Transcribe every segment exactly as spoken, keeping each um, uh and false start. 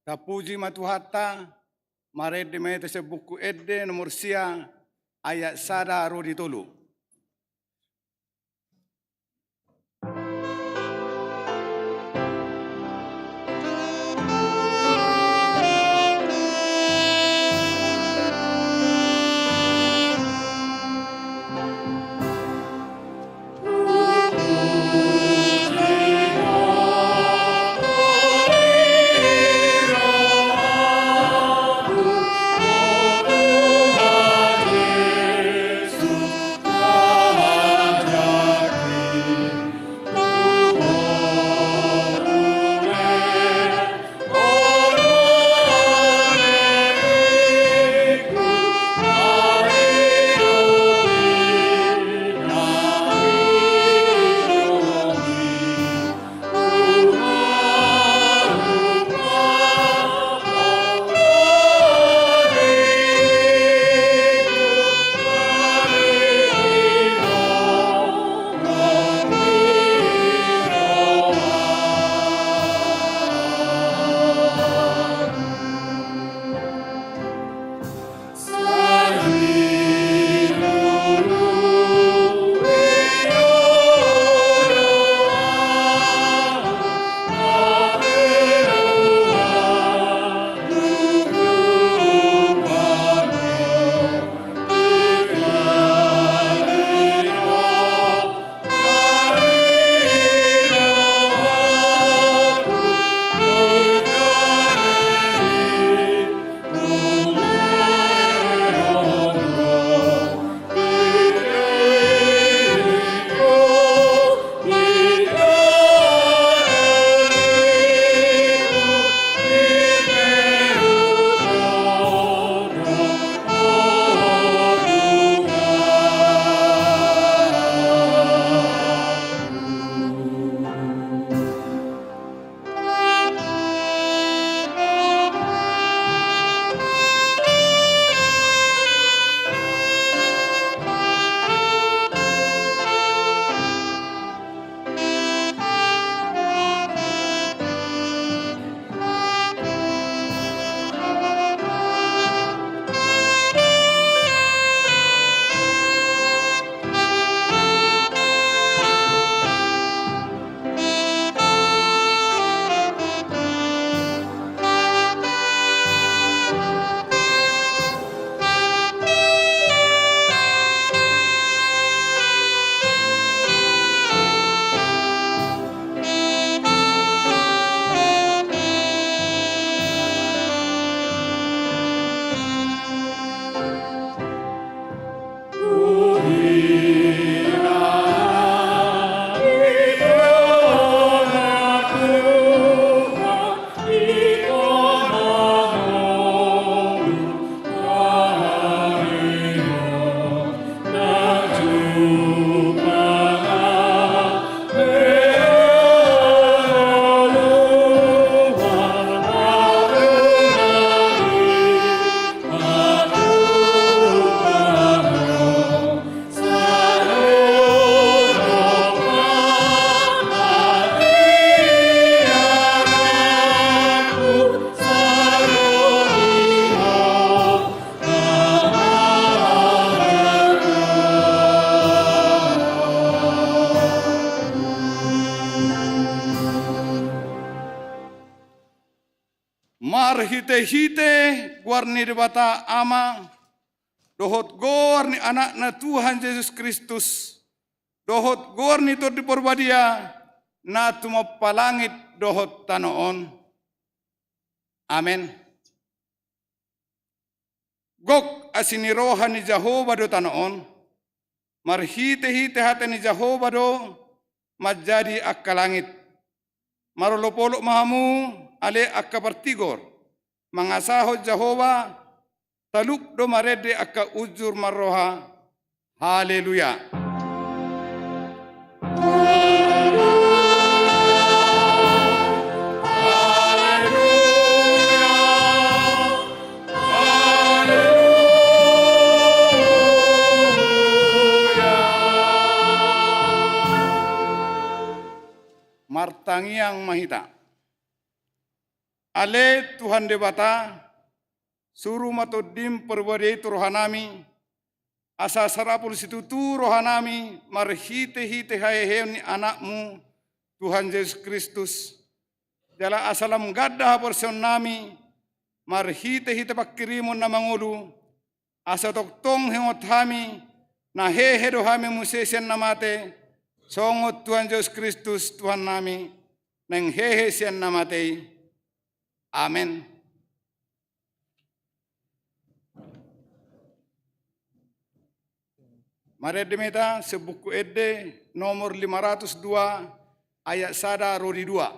Tapuji ma Tuhanta. Marende ma hita sian Buku Ende nomor sia, ayat sada ro di tolu. Marhitehite goar ni Debata Ama, dohot goar ni Anakna Tuhan Jesus Kristus, dohot goar ni Tondi Parbadia, na tumompa langit dohot tano on. Amen. Gok asi ni roha ni Jahowa do tano on, marhitehite hata ni Jahowa do manjadi angka langit. Marolopolop ma hamu ale angka partigor, mangasahon Jahowa, talup do marende angka unjur marroha. Haleluya. Martangiang ma hita. Ale Tuhan Debata, suru ma Tondim Parbadia i tu rohanami, asa sarapul situtu rohanami marhitehite haheheon ni Anakmu, Tuhan Jesus Kristus, jala asa lam ganda haporseaonnami marhitehite pangkirimon na mangolu, asa tongtong huingot hami, na hehe do hami muse sian na mate, songon Tuhan Jesus Kristus Tuhannami, naeng hehe sian na mate i. Amen. Marende ma hita sian Buku Ende nomor lima ratus dua, ayat sada ro di dua.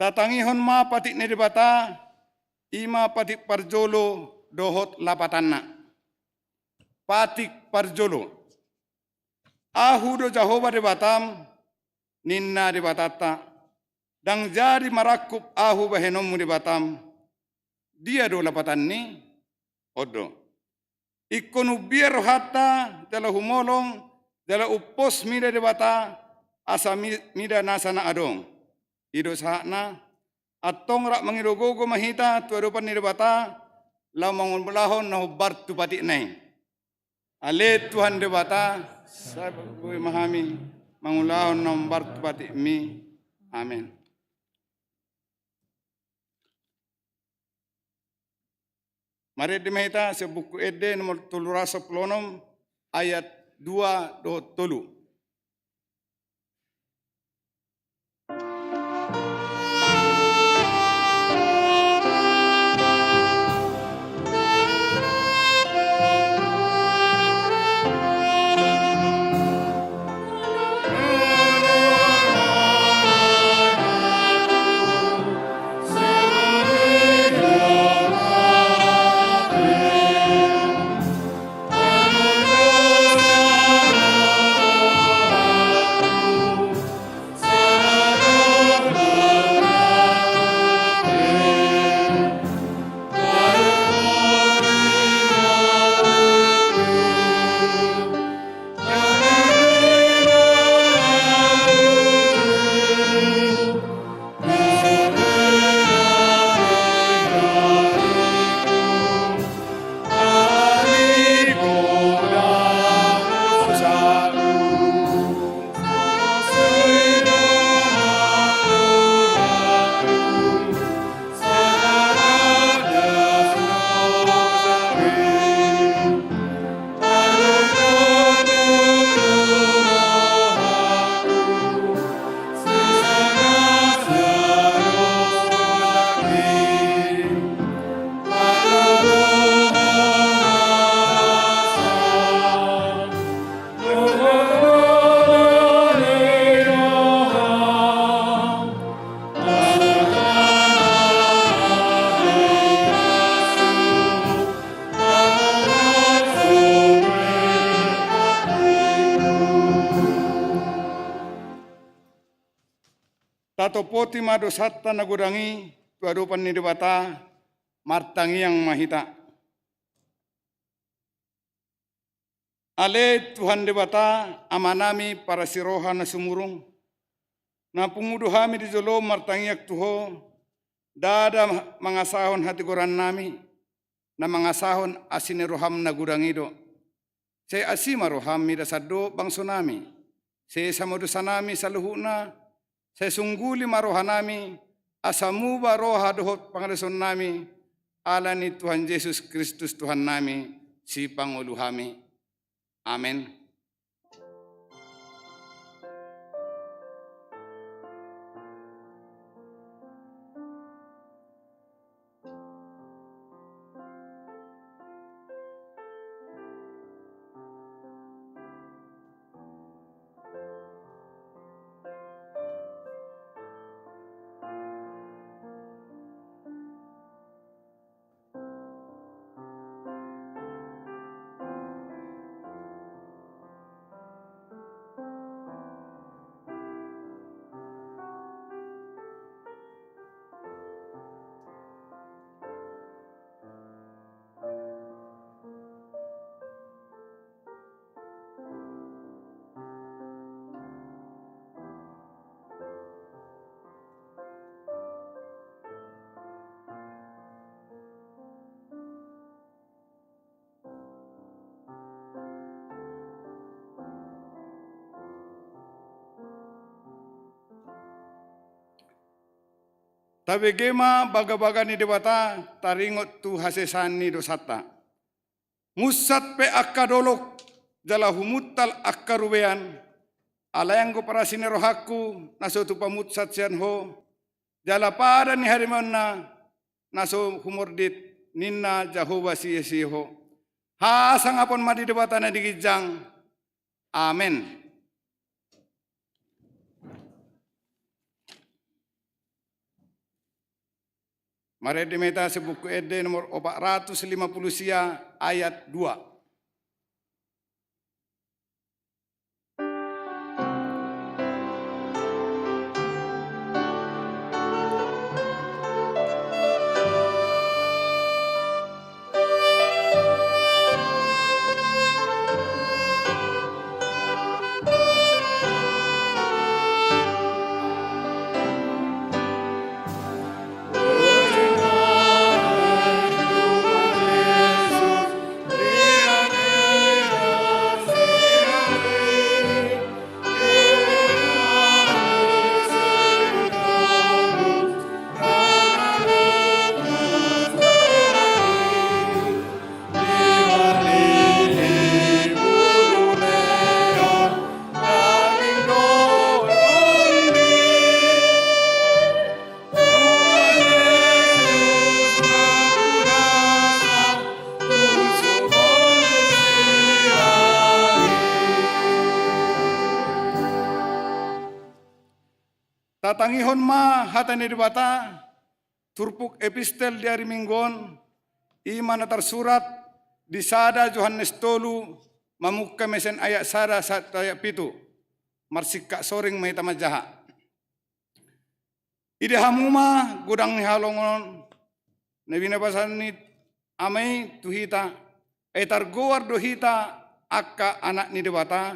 Tatangihon ma patik ni Debata, i ma patik parjolo dohot lapatanna. Patik parjolo. Ahu do Jahowa Debatam, ninna Debatanta, ndang jadi marangkup ahu bahenonmu Debatam. Dia do lapatanni? On do. Ingkon umbiar rohanta, jala humolong, jala umpos mida Debata, asa mi-, mida nasa na adong. I do sahatna, antong rap mangido gogo ma hita tu adopan ni Debata, laho mangulahon na hombar tu patikna i. Ale Tuhan Debata, sai boi ma hami mangulahon na hombar tu patikmi. Amen. Marende ma hita sian Buku Ende nomor tolu ratus sampulu onom, ayat dua dohot tolu. Topoti ma dosanta na godang i tu adopan ni Debata, martangiang ma hita. Ale Tuhan Debata, Amanami parasi roha na sumurung, na pungu do hami di jolom martangiang tu Ho, ndada mangasahon hatigorannami, na mangasahon asi ni roham na godang i do. Sai asi ma roham mida sandok bangsonami. Sesa ma dosanami saluhutna, sai sungguli ma rohanami, asa muba roha dohot pangalesonnami, ala ni Tuhan Jesus Kristus Tuhannami, Sipangolu hami. Amen. Tabege ma bagabaga ni Debata, taringot tu hasesaan ni dosanta. Munsat pe angka dolok, jala humuntal angka rubean, alai anggo parasi ni rohangku na so hupamunsat sian Ho, jala pada ni harimaonna na so humordit, ninna Jahowa siseho. Hasangapon ma di Debata na di ginjang. Amen. Marende ma hita sian Buku Ende nomor opat ratus lima puluh sia ayat dua. Tatangihon ma hata ni Debata, turpuk epistel di ari Minggu on, i ma na tarsurat di sada Johannes tolu, mamungka ma sian ayat sada sahat tu ayat pitu, marsingkat soring ma hita manjaha. Ida hamu ma godang ni halongonon na binahen ni Ama i tu hita, ai targoar do hita angka anak ni Debata,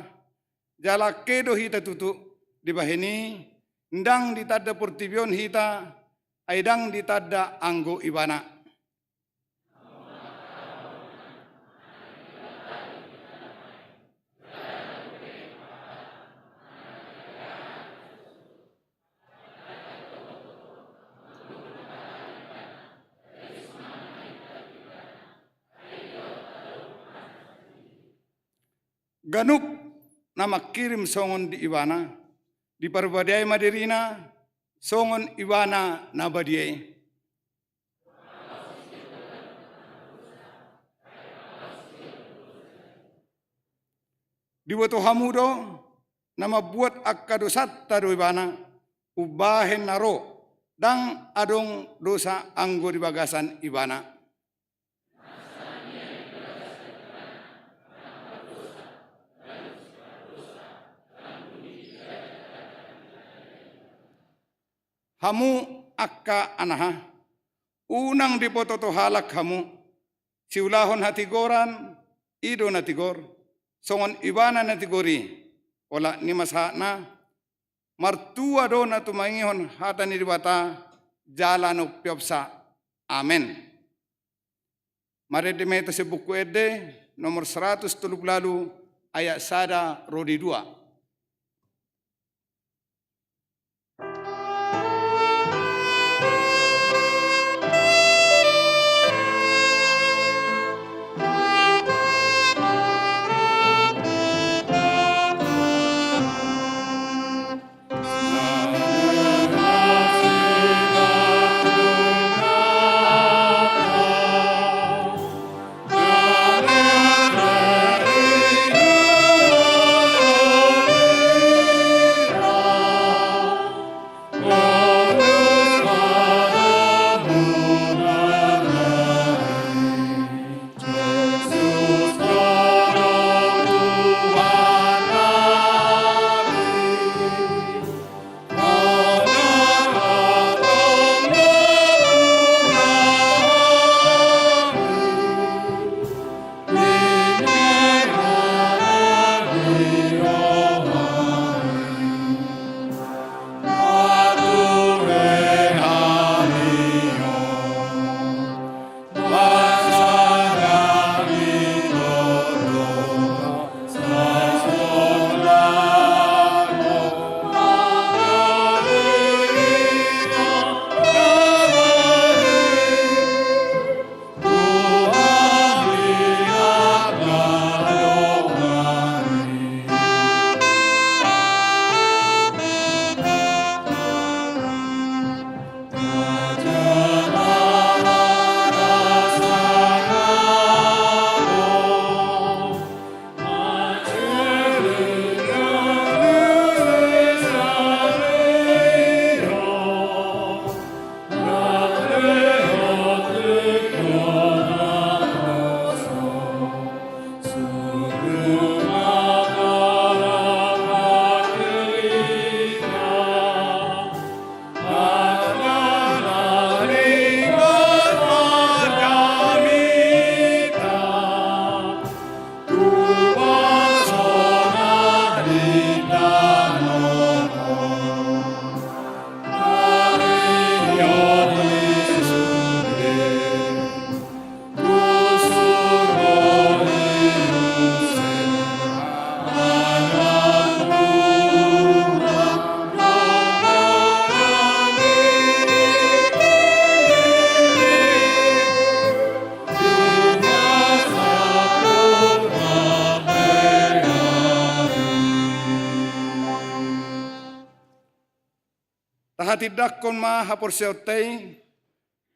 jala ke do hita tutu dibahen i, ndang ditanda portibi on hita, ai ndang ditanda anggo Ibana. Ganup na mangkirim songon di Ibana, diparbadiai ma dirina songon Ibana na badia i. Diboto hamu do, na mambuat angka dosanta do Ibana, umbahen na ro, ndang adong dosa anggo di bagasan Ibana. Hamu angka anaha, unang dipototo halak hamu, siulahon hatigoran, i do na tigor, songon ibana na tigor i, olat ni ma sahatna, martua do na tumangihon hata ni Debata, jala na umpeopsa. Amen. Marende ma hita sian Buku Ende nomor seratus tolu pulu ualu, ayat sada ro di dua. Tahatindangkon ma haporseaonta i,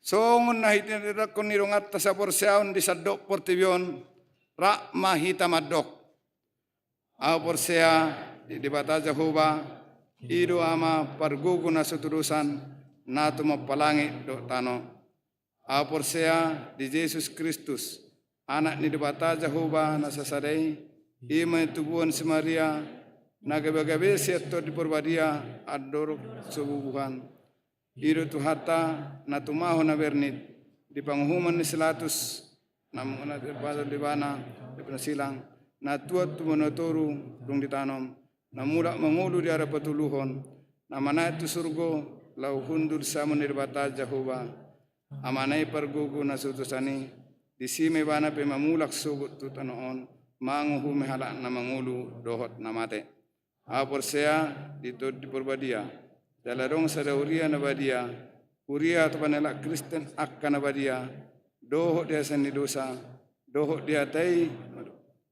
songon na hinatindangkon ni donganta saporseaon di sandok portibi on, rap ma hita mandok. Ahu porsea di Debata Jahowa, i do Ama pargogo na so tudosan, na tumompa langit dohot tano. Ahu porsea di Jesus Kristus, Anak ni Debata Jahowa na sasada i, i ma tubuan si Maria, na gabe-gabe sian Tondi Porbadia, andorang so bubuhan. I do Tuhanta, na tumaho na bernit, di panguhuman ni si Latus, na muna di bana, di bana silang, na tuat tu banua toru, dung ditanom, na mulak mangolu di ari patoluhon, na manaek tu surgo, laho hundul siamun ni Debata Jahowa, Amana i pargogo na so tudosan i, disi ma ibana pe mamulak sogot tu tano on, manguhumi halak na mangolu dohot na mate. Ahu porsea di Tondi Porbadia, jala adong sada huria na badia, huria tu panaek Kristen angka na badia, dohot di hasesaan ni dosa, dohot di hata i,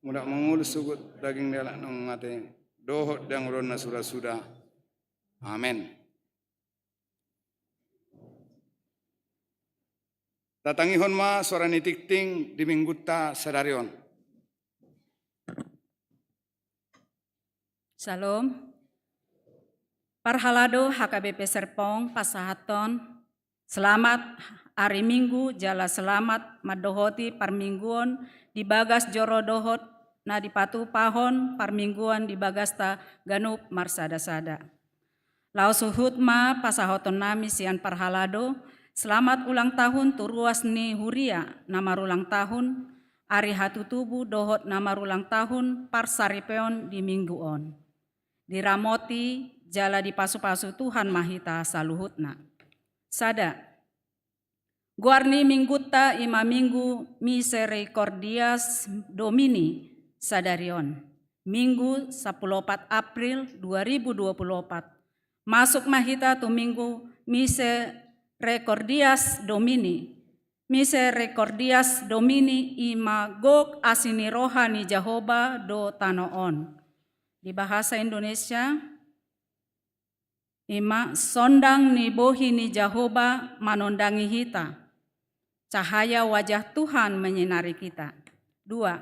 mulak mangolu sogot daging ni halak na mate, dohot di hangoluan na suda-suda. Amen. Tatangihon ma suara ni tingting di Minggunta sadari on. Syalom. Parhalado H K B P Serpong pasahathon selamat ari Minggu jala selamat mandohoti parmingguon di bagas joro dohot na dipatupahon parmingguon di bagasta ganup marsada-sada. Laos huhut ma pasahaton nami sian parhalado selamat ulang tahun tu ruas ni huria na marulang tahun, ari hatutubu dohot na marulang tahun parsaripeon di minggu on. Diramoti jala dipasupasu Tuhan ma hita saluhutna. Sada. Goar ni minggunta i ma Minggu Misericordias Domini sadari on, Minggu sampulu opat April dua ribu dua pulu opat, masuk ma hita tu Minggu Misericordias Domini. Misericordias Domini i ma gok asi ni roha ni Jahowa do tano on. Di bahasa Indonesia, i ma sondang ni bohi ni Jahowa manondangi hita, cahaya wajah Tuhan menyinari kita. Dua,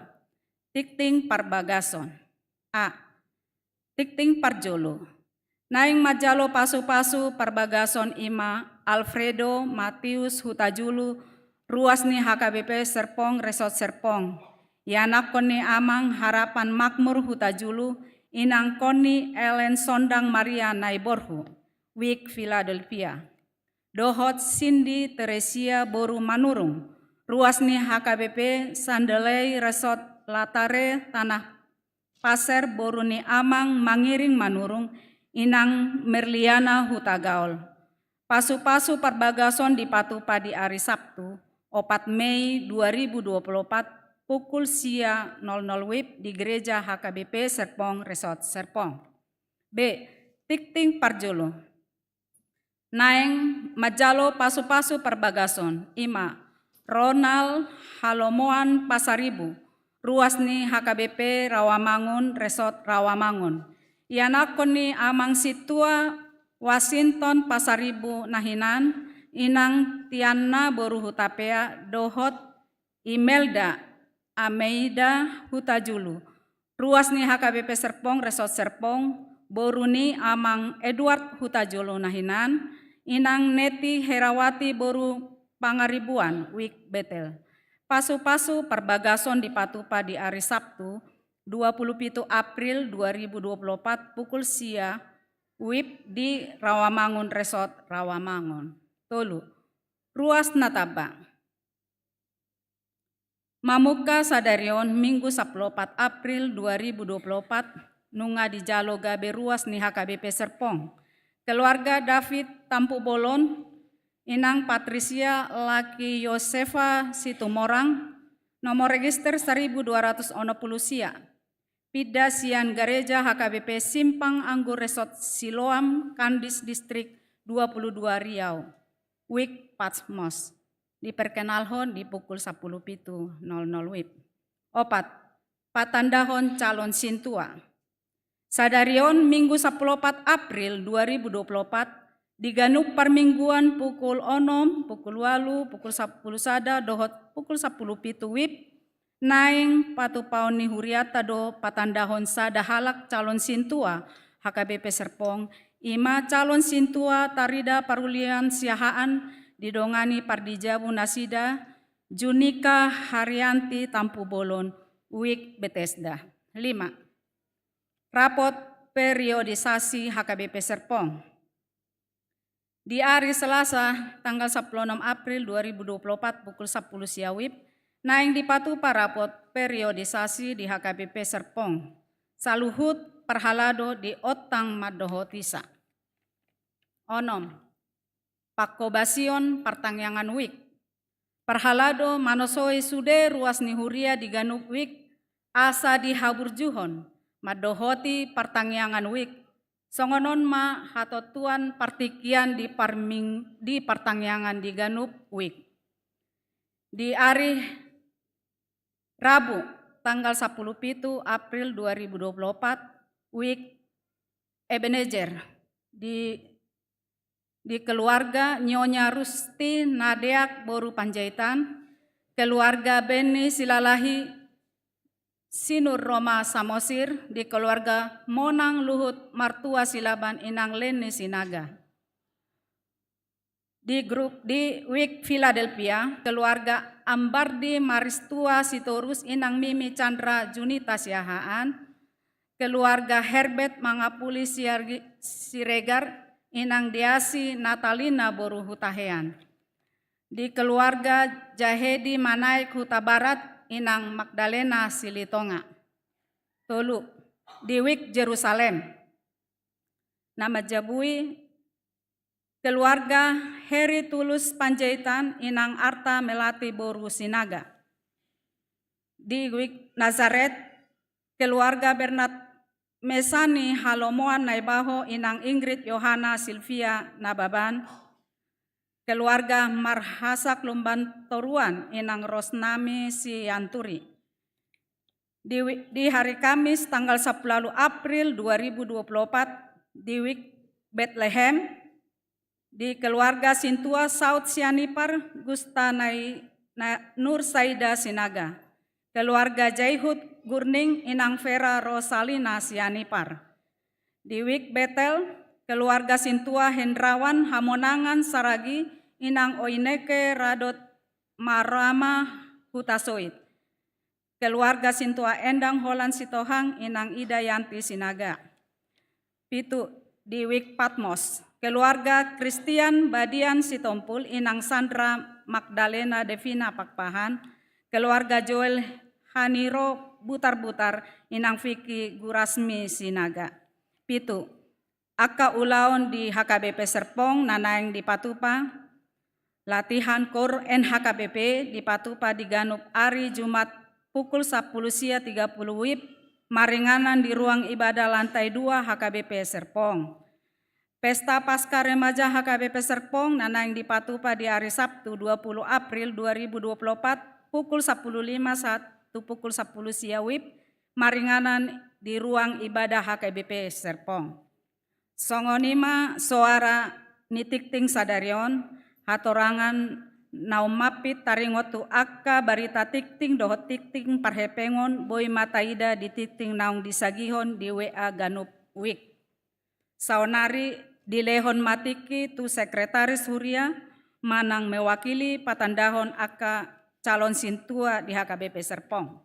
tingting parbagason. A. Tingting parjolo. Naeng manjalo pasupasu parbagason i ma Alfredo Matius Hutajulu, ruas ni H K B P Serpong, Resort Serpong. Ianakkon ni amang Harapan Makmur Hutajulu, inangkon ni Ellen Sondang Maria Naiborhu, Wijk Philadelphia. Dohot Cindy Teresia boru Manurung, ruas ni H K B P Sandelei Resort Latare Tanah Pasir boru ni amang Mangiring Manurung, inang Merliana Hutagaol. Pasupasu parbagason dipatupa di ari Sabtu, opat Mei dua ribu dua pulu opat, pukul sia nol nol wib di Gereja H K B P Serpong, Resort Serpong. B. Tingting parjolo. Naeng manjalo pasupasu parbagason i ma Ronald Halomoan Pasaribu, ruas ni H K B P Rawamangun, Resort Rawamangun. Ianakkon ni amang sintua Washington Pasaribu na hinan, inang Tianna boru Hutapea, dohot Imelda Ameida Hutajulu, ruas ni H K B P Serpong, Resort Serpong, boru ni amang Edward Hutajulu na hinan, inang Neti Herawati boru Pangaribuan, Wijk Betel. Pasupasu parbagason dipatupa di ari Sabtu, dua pulu pitu April dua ribu dua pulu opat, pukul sia wib di Rawamangun Resort Rawamangun. Tolu. Ruas na tamba. Mamungka sadari on Minggu sampulu opat April dua ribu dua pulu opat, nunga dijalo gabe ruas ni H K B P Serpong. Keluarga David Tampubolon, inang Patrisia laki Yosefa Situmorang, nomor register saribu dua ratus onom pulu sia. Pinda sian Gareja H K B P Simpang Anggur Resort Siloam, Kandis Distrik dua pulu dua Riau, Wijk Patmos. Diperkenalhon di pukul sampulu pitu nol nol wib. Opat, patandahon calon sintua. Sadari on Minggu sampulu opat April dua ribu dua pulu opat, di ganup parmingguan pukul onom, pukul ualu, pukul sampulu sada dohot pukul sampulu pitu wib, naeng patupaon ni hurianta do patandahon sada halak calon sintua H K B P Serpong, i ma calon sintua Tarida Parulian Siahaan, didongani pardijabu nasida, Junika Haryanti Tampubolon, Wijk Betesda. Lima. Rapot periodisasi H K B P Serpong. Di ari Selasa, tanggal sampulu onom April dua ribu dua pulu opat, pukul sampulu sia wib, naeng dipatupa rapot periodisasi di H K B P Serpong. Saluhut parhalado di ontang mandohot hita. Onom. Panghobasion partangiangan wijk. Parhalado manosoi sude ruas ni huria di ganup wijk, asa dihaburjuhon mandohoti partangiangan wijk. Songon on ma hatontuan partingkian di parming-, di partangiangan di ganup wijk. Di ari Rabu, tanggal sampulu pitu April dua ribu dua pulu opat, wijk Ebenezer, di di keluarga Nyonya Rusti Nadeak boru Panjaitan, keluarga Benny Silalahi Sinur Roma Samosir, di keluarga Monang Luhut Martua Silaban inang Leni Sinaga. Di grup di Wijk Philadelphia, keluarga Ambardi Maristua Sitorus inang Mimi Chandra Junita Siahaan, keluarga Herbert Mangapuli Siargi-, Siregar, inang Diasi Natalina boru Hutahean. Di keluarga Jahedi Manaek Hutabarat, inang Magdalena Silitonga. Tolu, di Wijk Jerusalem. Na manjabui, keluarga Heri Tulus Panjaitan, inang Arta Melati boru Sinaga. Di Wijk Nazaret, keluarga Bernat Mesani Halomoan Naibaho, inang Ingrid Yohana Silvia Nababan. Keluarga Marhasak Lumban Toruan, inang Rosnami Sianturi. Di, wi- di hari Kamis tanggal sepuluh April dua ribu dua puluh empat, di Wijk Betlehem, di keluarga sintua Saud Sianipar, Gusta Nai- Na- Nur Saida Sinaga. Keluarga Jaihut Gurning, inang Vera Rosalina Sianipar. Di Wijk Betel, keluarga sintua Hendrawan Hamonangan Saragi, inang Oineke Radot Marama Hutasoit. Keluarga sintua Endang Holan Sitohang, inang Ida Yanti Sinaga. Pitu, di Wijk Patmos, keluarga Kristian Badian Sitompul, inang Sandra Magdalena Devina Pakpahan, keluarga Joel Haniro Butarbutar, inang Vicky Gurasmi Sinaga. Pitu, angka ulaon di H K B P Serpong na naeng dipatupa. Latihan koor N H K B P dipatupa di ganup ari Jumat pukul sampulu sia tiga puluh wib, maringanan di ruang ibadah lantai dua H K B P Serpong. Pesta Paskah Remaja H K B P Serpong na naeng dipatupa di ari Sabtu dua puluh April dua ribu dua puluh empat, pukul sampulu lima sahat tu pukul sampulu sia wib, maringanan di ruang ibadah H K B P Serpong. Songon i ma soara ni tingting sadari on, hatorangan na ummampit taringot tu angka barita tingting dohot tingting parhepengon boi ma taida di tingting naung disagihon di W A ganup wijk. Saonari dilehon ma tingki tu sekretaris huria manang mewakili patandahon angka calon sintua di H K B P Serpong.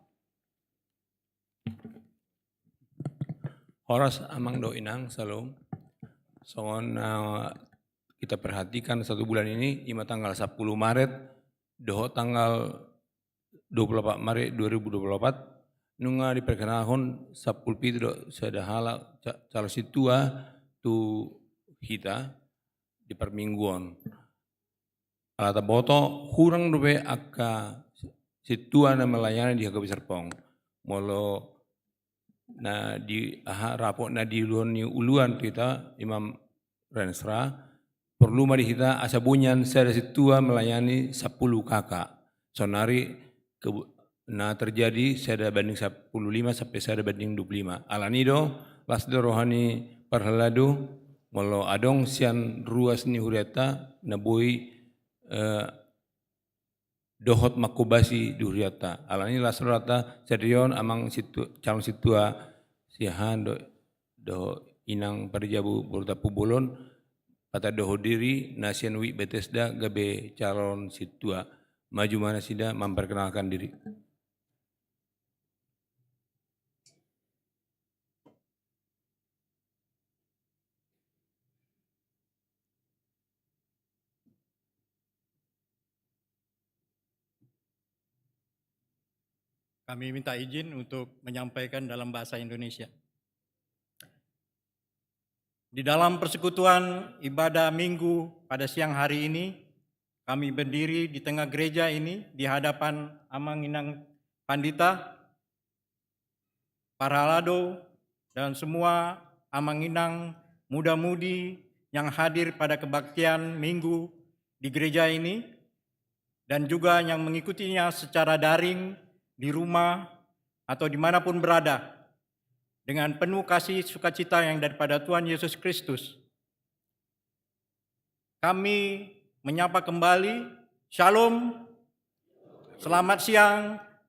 Horas amang dohot inang, syalom. Songon na kita perhatikan satu bulan ini, i ma tanggal sampulu Maret dohot tanggal dua puluh empat Maret dua ribu dua puluh empat, nunga diperkenalhon sampulu pitu dohot sada halak ca- calon sintua tu hita di parmingguon. Ala taboto hurang dope angka sintua na melayani di H K B P Serpong. Molo na di aha rapot na diuluhon ni uluan tu hita Imam Rensra, porlu ma di hita asa boi nian sada sintua melayani sampulu K K. Saonari ke- na terjadi sada banding sampulu lima sampe sada banding dua puluh lima. Alani do, las do roha ni parhalado, molo adong sian ruas ni hurianta na boi eh, dohot mangkobasi di hurianta. Alani las rohanta sadari on amang sintu- calon sintua siahaan do dohot inang parijabu boru Tampubolon, patandahonon diri na sian Wijk Betesda gabe calon sintua. Maju ma nasida mamperkenalkan diri. Kami minta izin untuk menyampaikan dalam bahasa Indonesia. Di dalam persekutuan ibadah Minggu pada siang hari ini, kami berdiri di tengah gereja ini di hadapan Amang Inang Pandita, parhalado, dan semua amang inang, muda-mudi yang hadir pada kebaktian Minggu di gereja ini, dan juga yang mengikutinya secara daring di rumah atau dimanapun berada, dengan penuh kasih sukacita yang daripada Tuhan Yesus Kristus. Kami menyapa kembali, Shalom, selamat siang,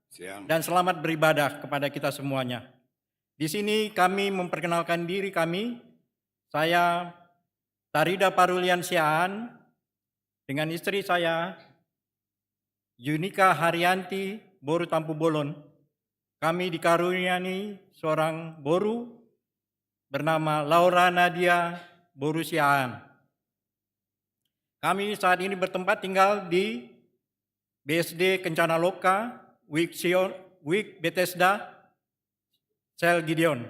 Siang. Dan selamat beribadah kepada kita semuanya. Di sini kami memperkenalkan diri kami, saya Tarida Parulian Siahaan, dengan istri saya, Yunika Haryanti, boru Tampubolon. Kami dikaruniai seorang boru bernama Laura Nadia, boru Siahaan. Kami saat ini bertempat tinggal di B S D Kencana Loka, Wik Sion, Wik Bethesda, Sel Gideon.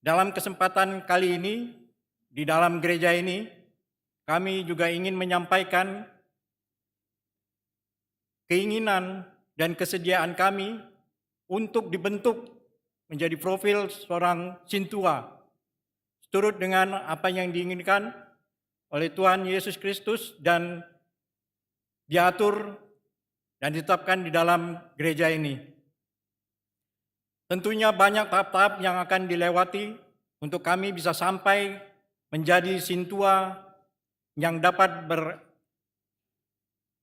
Dalam kesempatan kali ini, di dalam gereja ini, kami juga ingin menyampaikan keinginan dan kesediaan kami untuk dibentuk menjadi profil seorang sintua, seturut dengan apa yang diinginkan oleh Tuhan Yesus Kristus dan diatur dan ditetapkan di dalam gereja ini. Tentunya banyak tahap-tahap yang akan dilewati untuk kami bisa sampai menjadi sintua yang dapat ber-,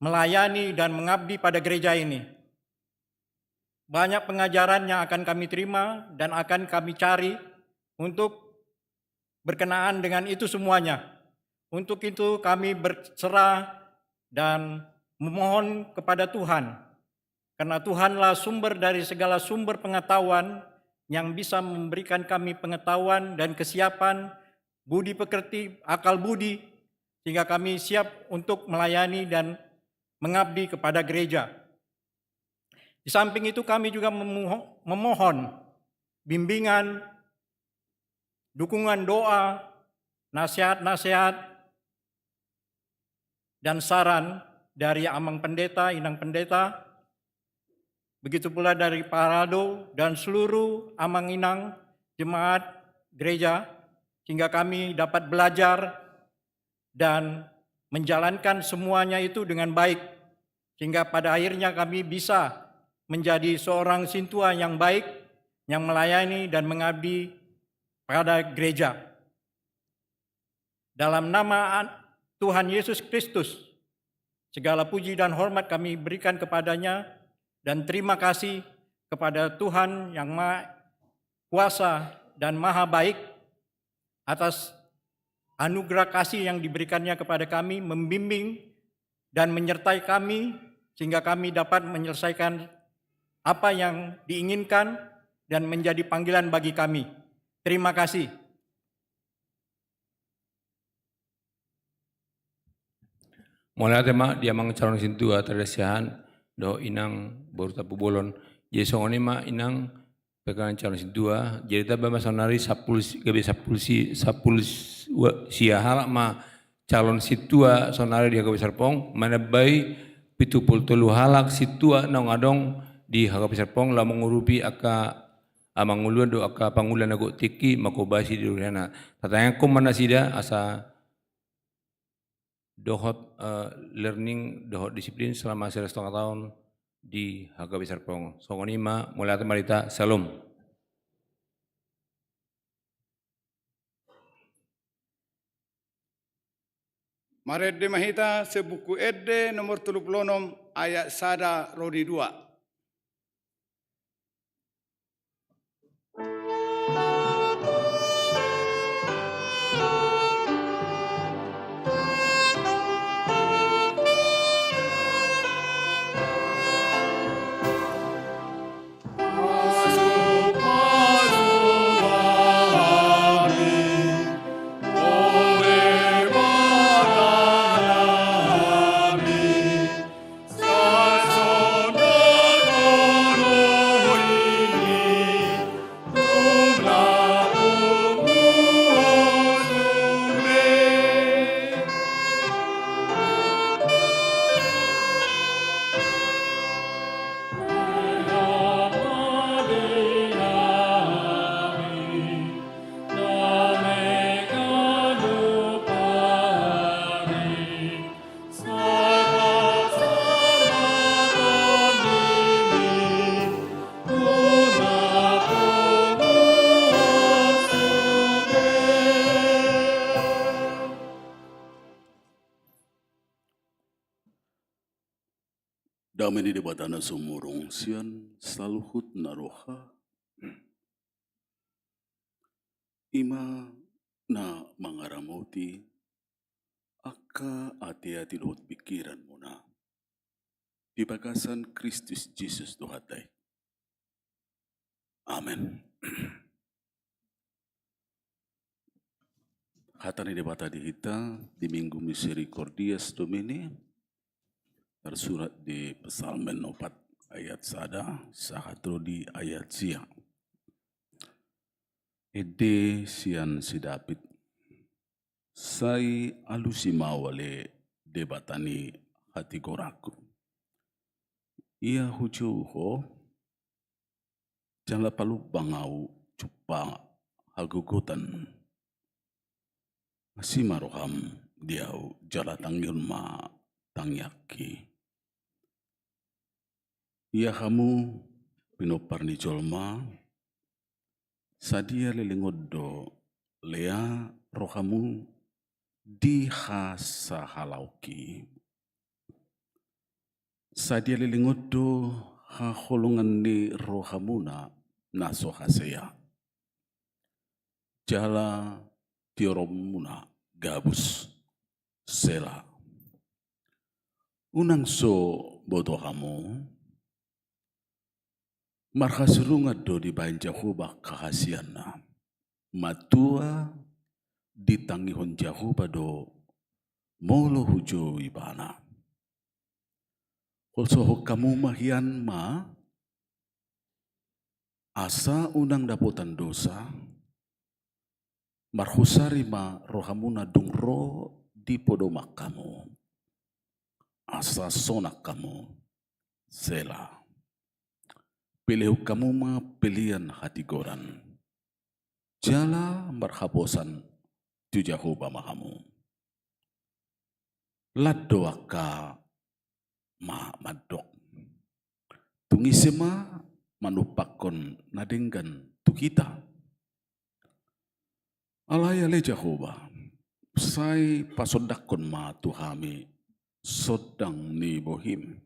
melayani dan mengabdi pada gereja ini. Banyak pengajaran yang akan kami terima dan akan kami cari untuk berkenaan dengan itu semuanya. Untuk itu kami berserah dan memohon kepada Tuhan, karena Tuhanlah sumber dari segala sumber pengetahuan yang bisa memberikan kami pengetahuan dan kesiapan, budi pekerti, akal budi, sehingga kami siap untuk melayani dan mengabdi kepada gereja. Di samping itu, kami juga memoho-, memohon bimbingan, dukungan doa, nasihat-nasihat, dan saran dari Amang Pendeta, Inang Pendeta, begitu pula dari Parado dan seluruh Amang Inang jemaat gereja, sehingga kami dapat belajar dan menjalankan semuanya itu dengan baik, sehingga pada akhirnya kami bisa menjadi seorang sintua yang baik, yang melayani dan mengabdi pada gereja. Dalam nama An-, Tuhan Yesus Kristus, segala puji dan hormat kami berikan kepada-Nya, dan terima kasih kepada Tuhan yang Maha Kuasa dan Maha Baik, atas anugerah kasih yang diberikan-Nya kepada kami, membimbing dan menyertai kami, sehingga kami dapat menyelesaikan apa yang diinginkan dan menjadi panggilan bagi kami. Terima kasih. Mauliate ma di Amang calon sintua Tardasiahan dohot Inang boru Tampubolon. Jadi songon i ma, Inang, panggilan calon sintua. Jadi tamba ma saonari sampulu si-, gabe sampulu si-, sampulu si-, ua-, sia halak ma calon sintua saonari di H K B Serpong, manambai pitu pulu tolu halak sintua naung adong di H K B Serpong, laho mangurupi angka amanguluan dohot angka pangula na gok tingki, manghobasi di rihana. Tatangiangkon ma nasida asa dohot, eh, learning dohot disiplin selama seratus setengah tahun di H K B Serpong. Songon i ma, mauliate ma di hita, Shalom. Marende ma hita sian Buku Ende nomor tolu pulu onom, ayat sada ro di dua. Dame ni Debata na sumurung sian saluhut na roha, i ma na mangaramoti angka ateate dohot pingkiranmuna di bagasan Kristus Jesus Tuhanta i. Amen. Hata ni Debata di hita di Minggu Misericordias Domini, tarsurat di Psalmen opat ayat sada sahat ro di ayat sia. Ende sian si David. Sai alusi ma ale Debata ni hatigoranku. Ia hujou ho, jala palumbang ahu jumpa hagogotan. Asi ma roham di ahu, jala tangihon ma tangiangki. Ia hamu pinompar ni jolma, sadia leleng on do lea rohamu di hasahalaonki. Sadia leleng on do haholongan ni rohamuna na so hasea. Jala tioromuna gabus. Sela. Unang so boto hamu, marhasurungan do dibahen Jahowa hahaseanna. Matua ditangihon Jahowa do molo hujou ibana. Holsohon hamu ma hian ma, asa unang dapotan dosa, marhusari ma rohamuna dung ro dipodoman hamu. Asa sonang hamu. Sela. Pelehon hamu ma pelean hatigoran. Jala marhaposan tu Jahowa ma hamu. Lan do angka ma mandok. Tung ise ma manumpakkon na denggan tu hita. Alai ale Jahowa, sai pasondangkon ma tu hami sondang ni bohim.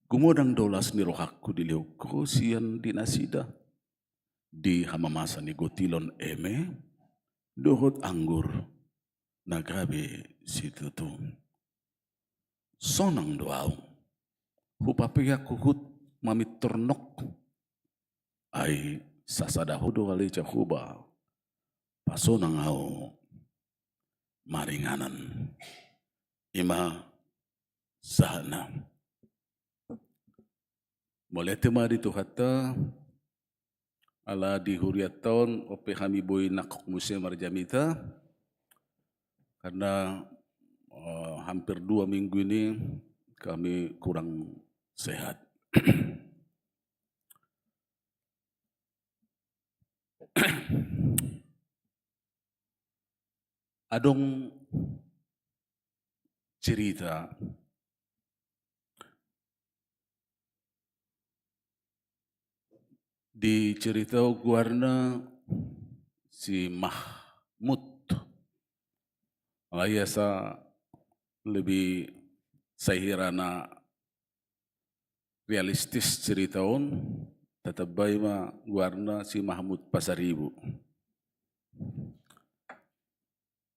Gumodang do las ni rohangku dilehon ho sian di nasida. Di hamamasa ni gotilon eme, dohot anggur, na gabe situtu. Sonang do ahu, hupapeak huhut mamintor nok. Ai sasada ho do ale Jahowa, pasonang ahu maringanan. Ima sahatna. Mauliate ma di Tuhanta, ala di hurianta on, on pe hami boi nangkok muse marjamita, karena, eh, hampir dua minggu ini kami kurang sehat. Adong cerita di cerita goarna si Mahmud. Alai asa lebih sahirana realistis cerita on, tatambai ma goarna si Mahmud Pasaribu.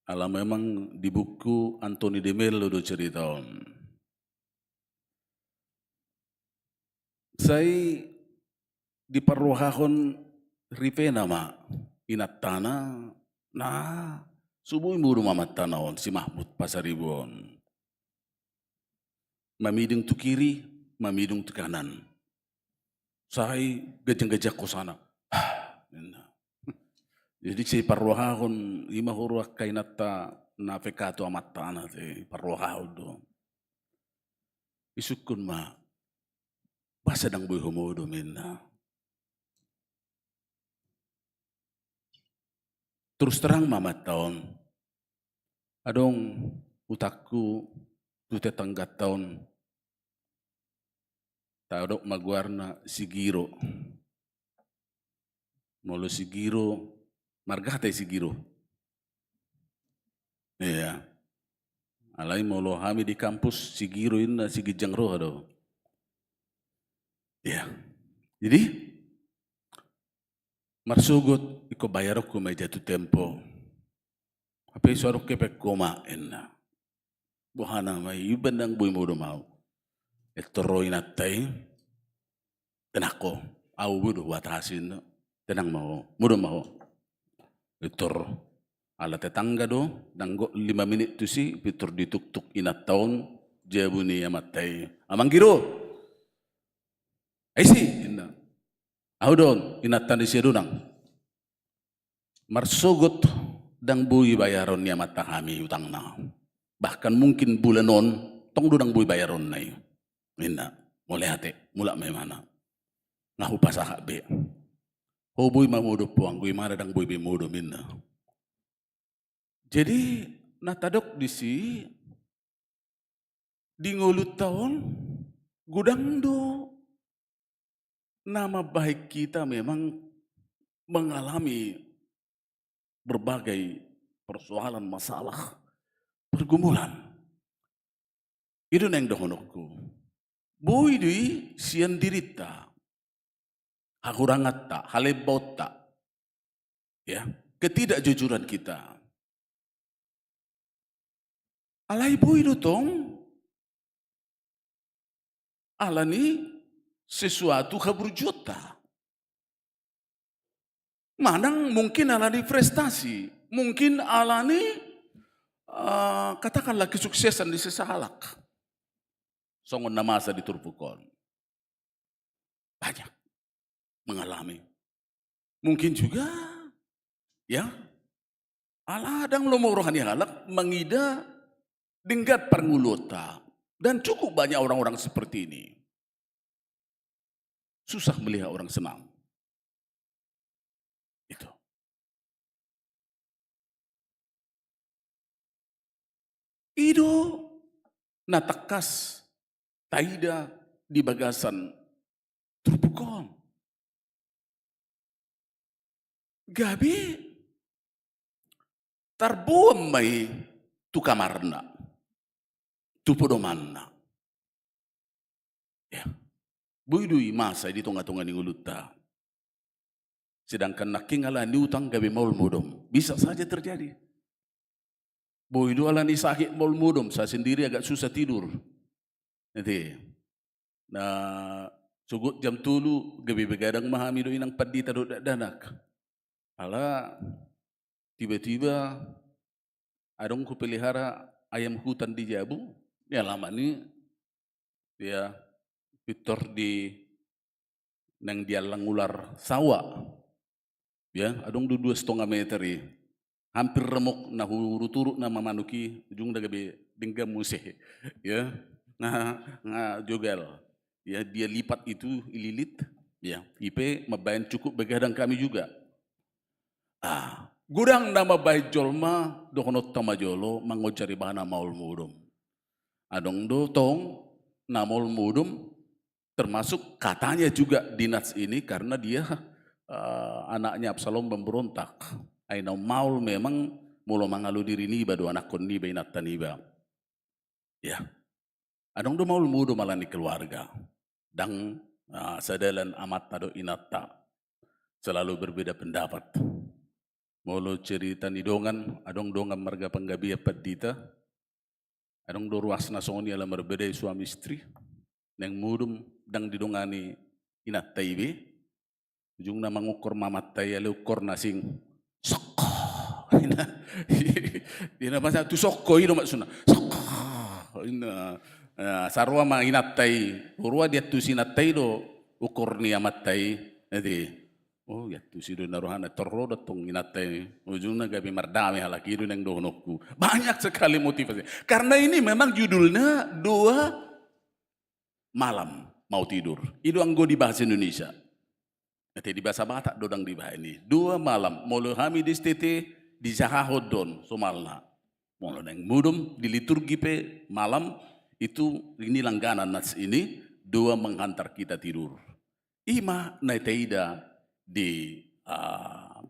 Ala memang di buku Anthony de Mello do cerita on. Sai diparrohahon ripena ma inantana, na so boi modom amantana on si Mahmud Pasaribu on. Mamiding tu kiri, mamiding tu kanan. Sai ganjang-ganjang hosana. Ninna. Jadi sai parrohahon, ima huroha angka inanta na pekka tu amantana, sai parrohahon do. Isungkun ma, boasa ndang boi ho modom ninna. Terus terang ma amanta on. Adong utangku tu tetangganta on. Tadok ma goarna si Giro. Molo si Giro, marga hata i si Giro. Iya. Alai molo hami di kampus si Giro inna si ginjang roha do. Iya. Jadi marsogot ingkon bayaronku ma i jatuh tempo. Hape so adong hepengku ma inna. Boha nama i, umbahen ndang boi modom ahu. Pintor ro inanta i. Tenang ho. Ahu boi do huatasi inna. Tenang ma ho. Modom ma ho. Pintor ro. Ala tetangga do, ndang gok lima minit tusi, pintor dituktuk inanta on jabu ni amanta i. "Amang Giro! Aisi!" ninna. "Ahu do on, inanta ni Siadonang. Marsogot ndang boi bayaron ni amanta hami utangna. Bahkan mungkin bulan on, tong do ndang boi bayaronna i," ninna. "Mauliate, mulak ma imana. Nga hupasahat be. Ho boi ma modom, ho anggo imana ndang boi be modom," ninna. Jadi, na tadok disi, di ngolunta on, godang do na mambahen hita memang mengalami berbagai persoalan, masalah, pergumulan. I do naeng dohononku. Boi do i sian dirinta, hahuranganta, halembaonta, ya, ketidakjujuran kita. Alai boi do tong ala ni sesuatu haburjuonta. Manang mungkin ala ni prestasi, mungkin ala ni, eh, katakanlah kesuksesan di sesahalak. Songon na masa di turpuk on. Banyak mengalami. Mungkin juga, ya, ala ndang lomo roha ni halak mangida denggan parngoluonta. Dan cukup banyak orang-orang seperti ini. Susah melihat orang senang. Itu. I do na tangkas taida di bagasan turpuk on. Gabe tarboan ma i tu kamarna, tu podomanna. Ya. Boi do i masa i di tonga-tonga ni ngolunta. Sedangkan nangkin ala ni utang gabe maol modom. Bisa saja terjadi. Boi do ala ni sakit maol modom, saya sendiri agak susah tidur. Nanti. Na sogot jam tolu gabe begadang ma hami do inang pandita dohot dakdanak. Ala tiba-tiba adong hupelihara ayam hutan di jabu, di alaman i, ya, pintor di, naeng diallang ular sawa. Ya, adong do dua setengah meter i. Hampir remuk, na huurut-urut nama manuk i, ujungna gabe denggan muse. Ya, nga, nga jogal. Ya, dia lipat itu, ililit. Ya, i pe mambahen cukup begadang kami juga. Ah, godang na mambahen jolma, dohononta ma jolo, mangonjar ibana maol modom. Adong do tong na maol modom, termasuk katanya juga di Nats ini karena dia, eh, anaknya Absalom memberontak. Ai na maol memang molo mangalo diri niba do anakkon niba, inanta niba. Ya. Adong do maol modom ala ni keluarga. Ndang, ah, sadalan amanta dohot inanta. Selalu berbeda pendapat. Molo cerita ni dongan, adong dongan marga Panggabean pandita. Adong do ruasna songon i ala marbadai suami istri. Naeng modom ndang didongani inanta i be. Ujungna mangukor ma amanta i, alai ukorna asing. Sokko. Ninna. Ninna, masa tu sokko i do maksudna. Sokko. Ninna. Nah, sarua ma inanta i. Rua diantusi inanta i do ukor ni amanta i. Jadi, oh, iantusi do ninna rohana, tor ro do tong inanta i. Ujungna gabe mardame halak i, i do naeng dohononku. Banyak sekali motivasi. Karena ini memang judulnya dua malam mau tidur. I do anggo di bahasa Indonesia. Ate di bahasa Batak do ndang dibahen i. Dua malam. Molo hami di S T T, disahahon do on somalna. Molo naeng modom di liturgi pe malam itu, ini langganan Nats ini, doa menghantar kita tidur. I ma na taida di, ah,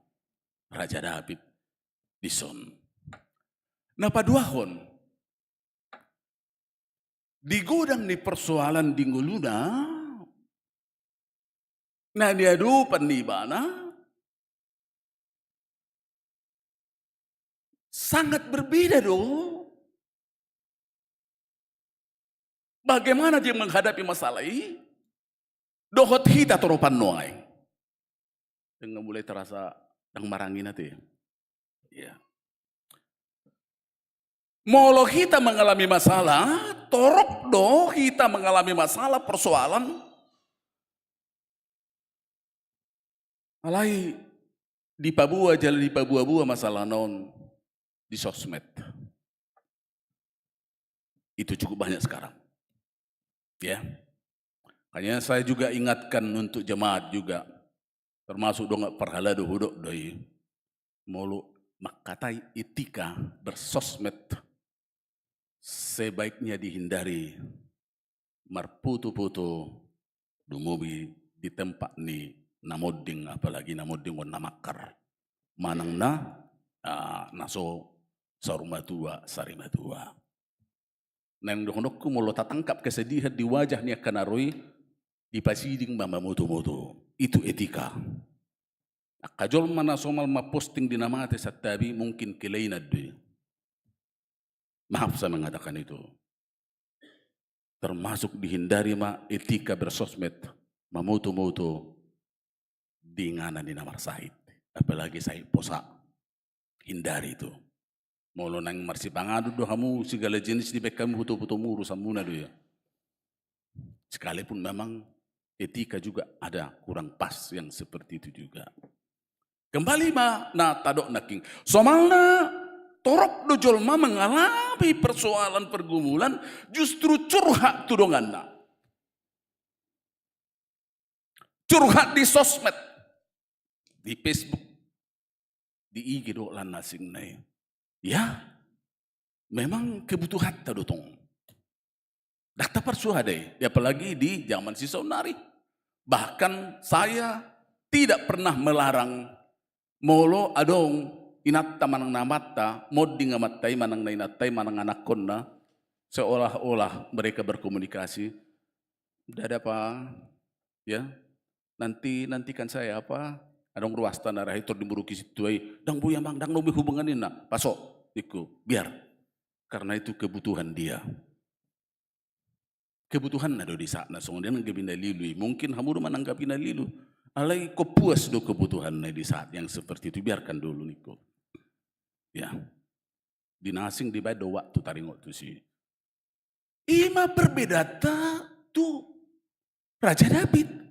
Raja David dison. Na paduahon, di godang ni persoalan di ngoluna, na niadopan ni ibana, sangat berbeda do bagaimana dia menghadapi masalah i dohot hita toropan nuaeng. Dang mulai terasa dang marangin ate. Ya. Molo hita mengalami masalah, torop do hita mengalami masalah, persoalan. Alai dipaboa jala dipaboa-boa masalah on di sosmed. Itu cukup banyak sekarang. Ya. Makanya saya juga ingatkan untuk jemaat juga, termasuk dongan parhalado, hudok do i. Molo mangkatai etika bersosmed, sebaiknya dihindari marpoto-poto, lumobi di tempat ni na monding, apalagi na monding on na mangkar manang na, ah, na so saur matua, sari matua. Naeng dohononku, molo tatangkap kesedihan di wajah ni angka na ro i, dipasiding ma mamoto-moto. Itu etika. Angka jolma na somal mamposting di na mate santabi, mungkin kelainan do i. Maaf saya mengatakan itu. Termasuk dihindari ma etika bersosmed, mamoto-moto di inganan ni na marsahit, apalagi sahit posa. Hindari itu. Molo naeng marsipanganon do hamu, segala jenis dibaen hamu, poto-potomu, urusanmuna do ia. Sekalipun memang etika juga ada kurang pas yang seperti itu juga. Kembali ma na tadok nangkin. Somalna, torop do jolma mengalami persoalan pergumulan, justru curhat tu donganna. Curhat di sosmed, di Facebook, di I G dohot lain na asing nai. Ya, memang kebutuhanta do tong. Ndang taparsuhadai, apalagi di zaman sisaonnari. Bahkan saya tidak pernah melarang molo adong inanta manang na amanta, monding amanta i manang na inanta i manang anakkonna, seolah-olah mereka berkomunikasi, "Dada, Pa, ya, nanti, nantikan saya, apa?" Adong ruasta na ra hitor di muruki sintua i, "Ndang boi, Amang, ndang na boi hubungan i na." "Paso," ningku, "biar." Karena itu kebutuhan dia. Kebutuhanna do di saat na songon dia, nanggapi na lilu i. Mungkin hamu do mananggapi na lilu. Alai kok puas do kebutuhanna di saat yang seperti itu, biarkan dulu, ningku. Ya. Di na asing dibaen do waktu taringot tusi. I ma perbedaanta tu Raja Daud.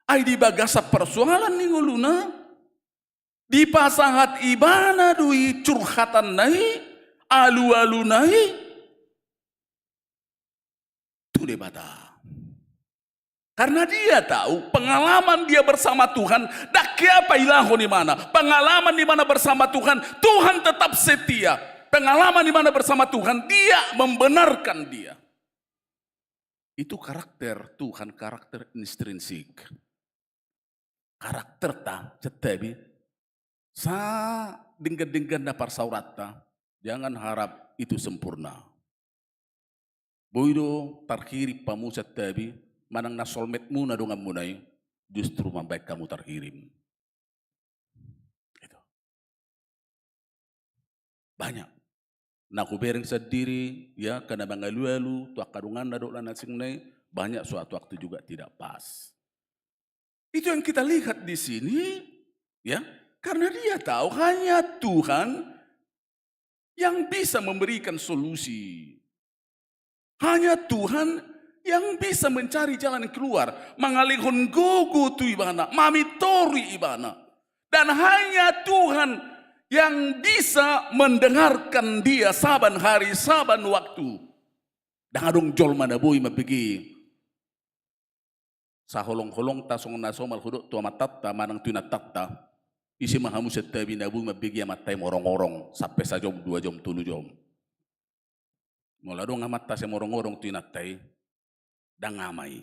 Ai di bagasan persoalan ni ngoluna, dipasahat ibana do i curhatanna i, alu-aluna i tu Debata. Karena dia tahu pengalaman dia bersama Tuhan, ndang keapa ilahon ibana. Pengalaman ibana bersama Tuhan, Tuhan tetap setia. Pengalaman ibana bersama Tuhan, dia membenarkan dia. Itu karakter Tuhan, karakter intrinsik. Karakterta, santabi, sadenggan-dengganna parsaoranta, jangan harap itu sempurna. Boi do tarhirim hamu santabi, manang na solmedmuna donganmuna i, justru mambaen hamu tarhirim. Itu. Banyak. Na hubereng sandiri, ya, karena mangalu-alu tu angka donganna dohot lain na asing nai, banyak suatu waktu juga tidak pas. Itu yang kita lihat di sini, ya, karena dia tahu hanya Tuhan yang bisa memberikan solusi. Hanya Tuhan yang bisa mencari jalan keluar, mangalehon gogo tu ibana, mamintori ibana. Dan hanya Tuhan yang bisa mendengarkan dia saban hari, saban waktu. Ndang adong jolma na boi mambege saholong-holongta songon na somal hudok tu amantanta manang tu inantanta, ise ma hamu santabi na boi mambege amanta i morong-orong sampe sajom, dua jom, tolu jom. Molo adong amanta sai morong-orong tu inanta i, ndang ama i.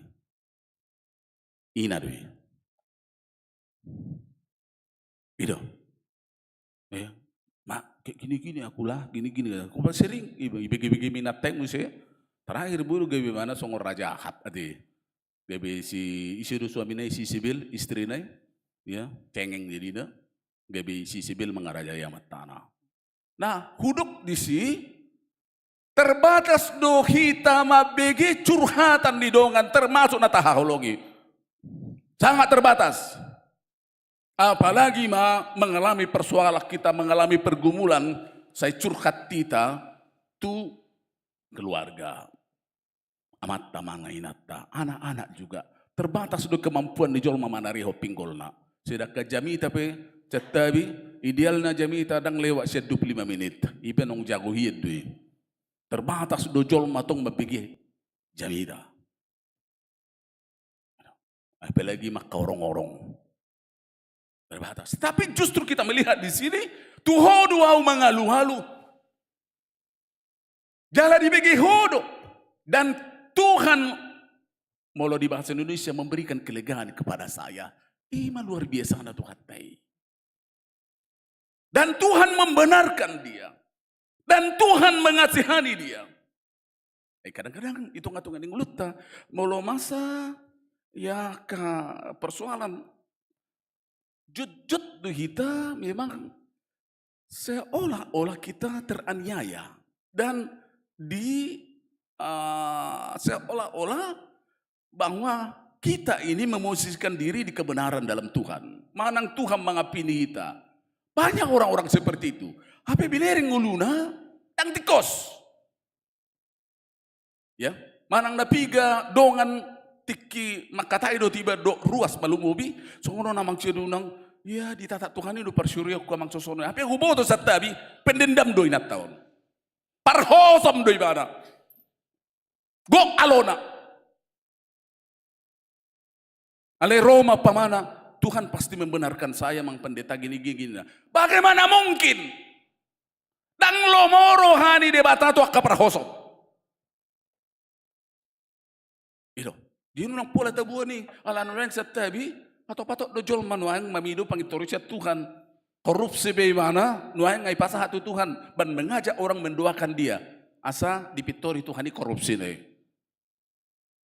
Ina do i. I do. Ya. Ma, kayak gini-gini aku lah, gini-gini. Aku paling sering, ibe-, ibege-bege ma inanta i muse. Terakhir boi do gabe ibana songon Raja Ahab, ate. Gabe si, ise do suamina i, si Isebel, istrina i. Ya, cengeng jadina. Gabe si Isebel mangarajai amantana. Nah, hudok disi, terbatas do hita mambege curhatan ni dongan, termasuk na tahaholongi. Sangat terbatas. Apalagi ma mengalami persoalan, kita mengalami pergumulan, sai curhat hita, tu keluarga. Amanta, amang, inanta, anak-anak juga. Terbatas do kemampuan ni jolma manarihon pinggolna. Sedangkan jamita pe, santabi, idealna jamita ndang lewat sian dua puluh lima menit. I pe naung jago hian do i. Terbatas do jolma tong mambege jamita. Apalagi mangkaorong-orong. Terbatas. Tapi justru kita melihat di sini, tu Ho do ahu mangalualu. Jala dibege Ho do. Dan Tuhan, molo di bahasa Indonesia, memberikan kelegaan kepada saya. Ima luar biasana Tuhanta i. Dan Tuhan membenarkan dia. Dan Tuhan mengasihani dia. Eh, kadang-kadang i tonga-tonga ni ngolunta, molo masa, ya, angka persoalan, jotjot do hita memang seolah-olah kita teraniaya dan di, eh, seolah-olah bahwa kita ini memosisikan diri di kebenaran dalam Tuhan. Manang Tuhan mengampuni hita. Banyak orang-orang seperti itu. Hape binereng ngoluna, ndang tingkos. Ya, manang na piga dongan tingki mangkatai do tiba dok ruas malumobi, songon on amang sian unang, ya, ditata Tuhan i do parsurionku amang songon on. Hape huboto santabi, pendendam do inanta on. Parhosom do ibana. Gok alona. Alai ro ma umpamana, Tuhan pasti membenarkan saya, amang pendeta, gini, gini, gini. Bagaimana mungkin? Ndang lomo roha ni Debata tu angka parhosom. I do. Dia unang pola tabuan i, ala nuaeng santabi, patok-patok do jolma nuaeng mamido pangintoron sian Tuhan. Korupsi pe ibana, nuaeng ai pasahat tu Tuhan, dan mengajak orang mendoakan dia. Asa dipintori Tuhan i korupsina i.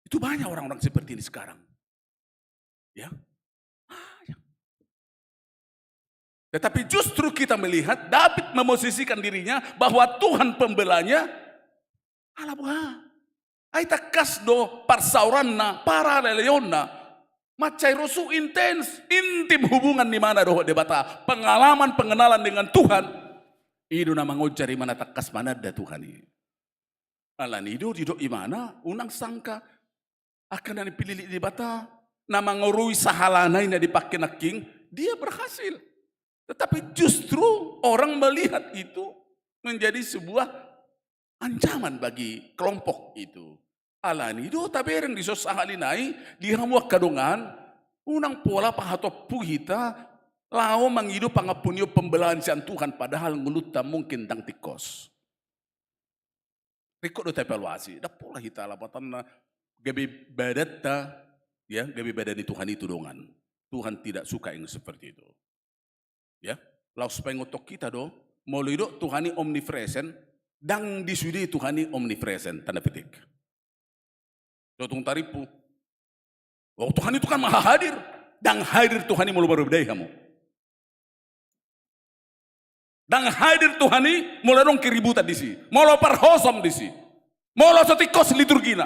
Itu banyak orang-orang seperti ini sekarang. Ya. Banyak. Tetapi justru kita melihat Daud memosisikan dirinya bahwa Tuhan pembelanya, ala boha. Ai tangkas do parsaoranna, parhaleleonna. Mansai rosu, intens, intim hubungan ni ibana dohot Debata. Pengalaman, pengenalan dengan Tuhan. I do na mangonjar ibana tangkas mananda Tuhan i. Alani do didok ibana, unang sangka angka na nipillit ni Debata, na mangorui sahalana i na dipangke nangkin, dia berhasil. Tetapi justru orang melihat itu menjadi sebuah ancaman bagi kelompok itu. Alani do tabereng dison sahali nai, di hamu angka dongan, unang pola pahatompu hita laho mangido pangampunion, pembelaan sian Tuhan, padahal ngolunta mungkin ndang tingkos. Ringkot do taevaluasi, ndang pola hita lapatanna gabe badanta, ya, gabe badan ni Tuhan i tu dongan. Tuhan tidak suka yang seperti itu. Ya, laos paingothon hita do, molo didok Tuhan i omnipresent, ndang di sude Tuhan i omnipresent, tanda petik. Dotung tarimpu. Oh, Tuhan itu kan maha hadir. Ndang hadir Tuhan i molo marbadai hamu. Ndang hadir Tuhan i molo adong keributan disi. Molo parhosom disi. Molo so tingkos liturgina.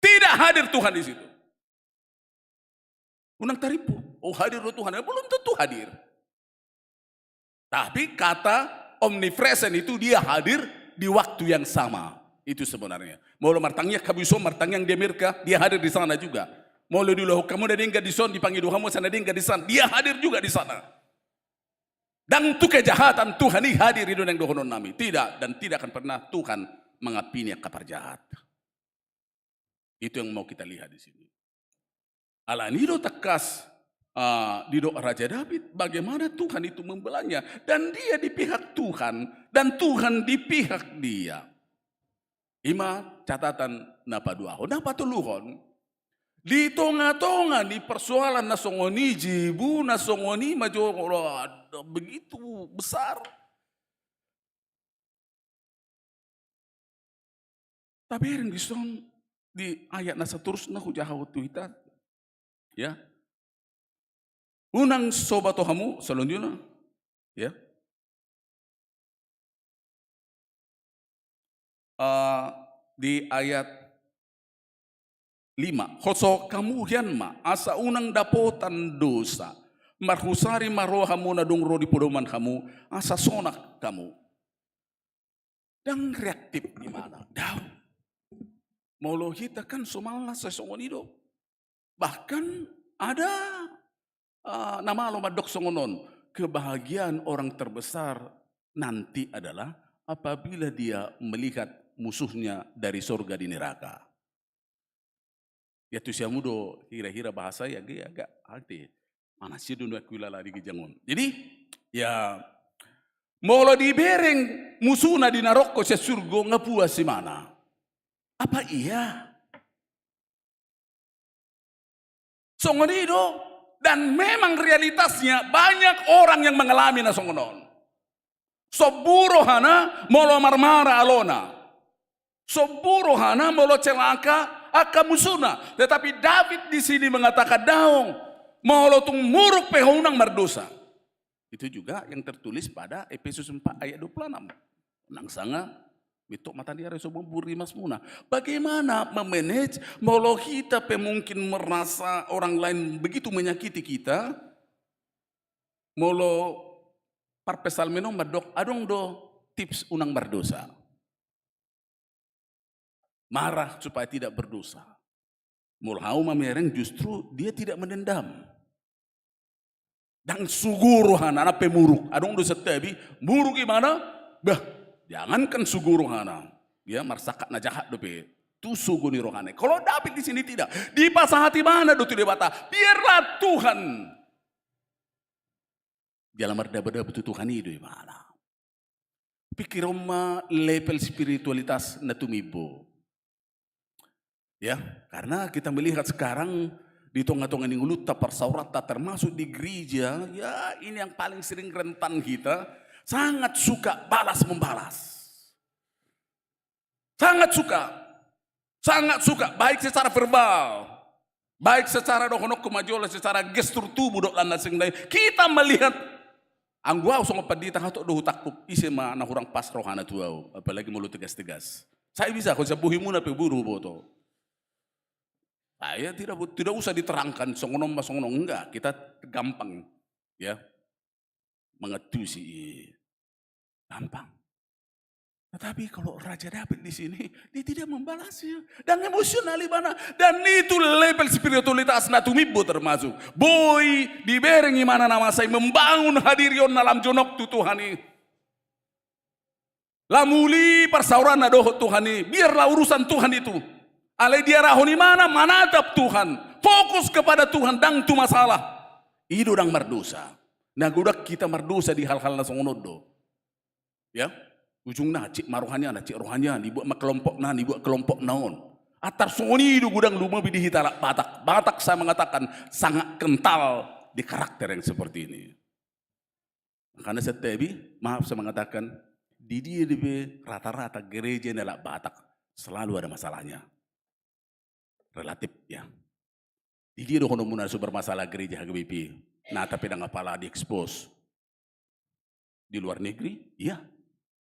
Tidak hadir Tuhan di situ. Unang tarimpu. Oh, hadir do Tuhan. Ya, belum tentu hadir. Tapi kata omnipresent itu dia hadir di waktu yang sama. Itu sebenarnya. Molo martangiang hamu dison, martangiang di Amerika, dia hadir di sana juga. Molo diulahon hamu na denggan dison, dipangido hamu asa na denggan di sana, dia hadir juga di sana. Ndang tu kejahatan Tuhan i hadir, i do naeng dohononnami. Tidak, dan tidak akan pernah Tuhan mengampuni angka parjahat. Itu yang mau kita lihat di sini. Alani do tangkas, ah, didok Raja Daud, bagaimana Tuhan itu membelanya. Dan dia di pihak Tuhan, dan Tuhan di pihak dia. Ima catatan na paduahon. Na patoluhon, di tonga-tonga ni persoalan na songon i, jibu na songon i, majo, begitu besar. Tabereng dison di ayat na saterusna, hujaha tu hita. Ya. Unang soba to hamu, selanjutnya. Ya. Eh, di ayat lima, hosohon hamu hian ma, asa unang dapotan dosa. Marhusari ma roha hamu na dung ro di podoman hamu, asa sonang hamu. Ndang reaktif imana, daong. Molo hita kan somalna sai songon i do. Bahkan ada, ah, na malo mandok songon on, kebahagiaan orang terbesar nanti adalah apabila dia melihat musuhnya dari sorga di neraka. Ya tu siamu do hira-hira bahasa ya ge agak hati. Mana sih dulu aku lala di gejang on. Jadi ya molo dibereng musuna di narokko sian surgo nga puas imana. Apa iya? Songon i do, dan memang realitasnya banyak orang yang mengalami na songon on. Sombu rohana molo marmara alona. Sombu rohana molo celaka angka musuna. Tetapi David di sini mengatakan daong, molo tung muruk pe ho unang mardosa. Itu juga yang tertulis pada Efesus empat ayat dua puluh enam. Nang sanga mintok mata ni ari so buri mas muna. Bagaimana memanage molo hita pe mungkin merasa orang lain begitu menyakiti kita? Molo parpsalmen on mandok adong do tips unang mardosa. Marah supaya tidak berdosa. Molo hau mamereng justru dia tidak mendendam. Ndang sugu rohana na pe muruk. Adong do santabi muruk imana, bah, jangankan sugu rohana. Dia marsakat na jahat dope. Tu sugu ni rohana. Kalau David di sini tidak. Dipasahat imana do tu Debata. Biarlah Tuhan jala mardabadaba tu Tuhan i do imana. Pikiron ma level spiritualitas na tumimbo. Ya, karena kita melihat sekarang di tonga-tonga ni ngolunta, parsaoranta, termasuk di gereja, ya ini yang paling sering rentan kita, sangat suka balas membalas. Sangat suka. Sangat suka, baik secara verbal, baik secara dohononku ma jolo, secara gestur tubuh dohot lan na asing lain. Kita melihat, anggo au songon pandita hatop do hutangkup, ise ma na hurang pas rohana tu au, apalagi molo tegas-tegas. Sai bisa, ho sian bohimuna pe buru huboto. Saya tidak bu-, tidak usah diterangkan, songon on ma songon on, enggak, kita gampang, ya, mengetusi. Gampang. Tetapi kalau Raja David di sini, dia tidak membalasnya. Dan emosional ibana. Dan itu level spiritualitas na tumimbo termasuk. Boi dibereng imana na masa i membangun hadirionna lam jonok tu Tuhan i. Lam uli parsaoranna dohot Tuhan i. Biarlah urusan Tuhan itu. Alai diarahon imana manatap Tuhan. Fokus kepada Tuhan, ndang tu masalah. I do ndang mardosa. Na godang hita mardosa di hal-hal na songon on do. Ya, ujungna cik ma rohanian, cik rohanian, dibuat ma kelompok na, dibuat kelompok na on. Atar songon i do godang lumobi di hita halak Batak. Batak saya mengatakan sangat kental di karakter yang seperti ini. Makanya santabi, maaf saya mengatakan, di dia dope rata-rata gereja ni halak Batak selalu ada masalahnya. Relatif, ya. Di dia dohononmuna so bermasalah gereja H K B P? Natap pe ndang apala diekspos. Di luar negeri, iya.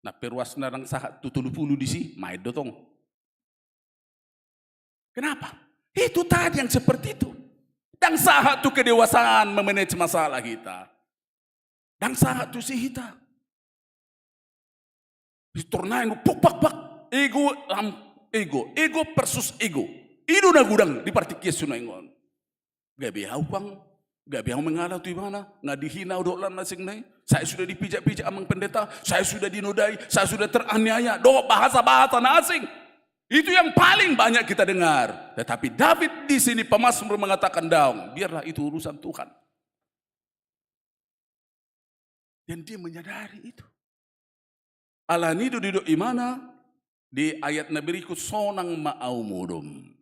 Na pe ruasna ndang sahat tu tolu pulu disi, main do tong. Kenapa? Itu tadi yang seperti itu. Ndang sahat tu kedewasaan memanage masalah hita. Ndang sahat tusi hita. Di tornaen, puk, pak, pak. Ego, lam, ego. Ego versus ego. I do na godang di partingkian songon on. Gabe au pang, gabe au mangala tu ibana, nga dihina au dohot lan na asing nai. Saya sudah dipijak-pijak amang pendeta, saya sudah dinodai, saya sudah teraniaya. Dohot bahasa-bahasa na asing. Itu yang paling banyak kita dengar. Tetapi David di sini pemazmur mengatakan, daong, biarlah itu urusan Tuhan. Dan dia menyadari itu. Alani do didok imana di ayat na berikut, sonang ma au modom.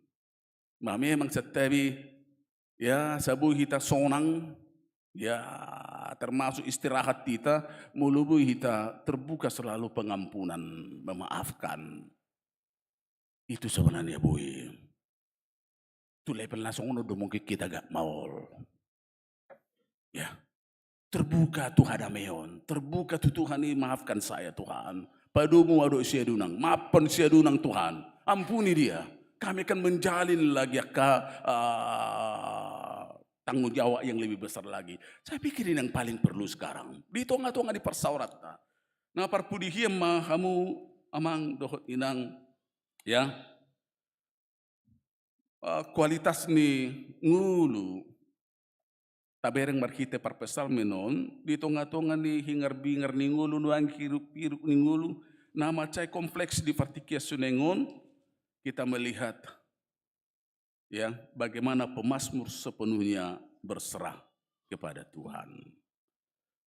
Ma memang santabi, ya, saboi hita sonang, ya, termasuk istirahat hita, molo boi hita terbuka selalu pengampunan, memaafkan. Itu sebenarnya boi. Tu level na songon on do mungkin hita gak maol. Ya. Terbuka tu hadameon, terbuka tu Tuhan i, maafkan saya Tuhan. Padomu au dohot si Adunang, maafkan si Adunang Tuhan. Ampuni dia. Kami akan menjalin lagi angka, ah, tanggung jawab yang lebih besar lagi. Saya pikir ini yang paling perlu sekarang. Di tonga-tonga ni parsaoranta. Na parpudi hian ma hamu amang dohot inang, ya, eh, kualitas ni ngolu tabereng marhite parpsalmen on, di tonga-tonga ni hingar-bingar ni ngolu, nuaeng hiruk-hiruk ni ngolu, na mansai kompleks di partingkian songon on, kita melihat, ya, bagaimana pemazmur sepenuhnya berserah kepada Tuhan.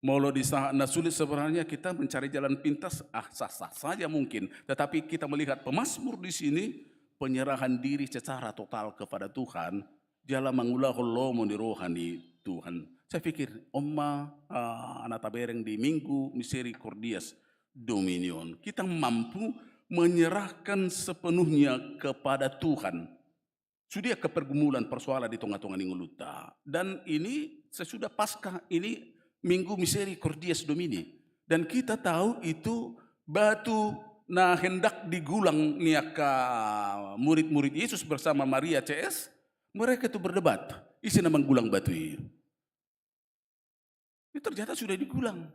Molo di saat na sulit sebenarnya kita mencari jalan pintas, ah, sah-sah saja mungkin. Tetapi kita melihat pemazmur di sini, penyerahan diri secara total kepada Tuhan, jala mangulahon lomo ni roha ni Tuhan. Saya pikir, on ma, ah, na tabereng di Minggu Misericordias Domini on. Kita mampu menyerahkan sepenuhnya kepada Tuhan. Sude angka pergumulan, persoalan di tonga-tonga ni ngolunta. Dan ini sesudah Paskah, ini Minggu Misericordias Domini. Dan kita tahu itu batu na hendak digulang ni angka murid-murid Yesus bersama Maria C S, mereka itu berdebat. Ise na manggulang batu i? Ini ternyata sudah digulang.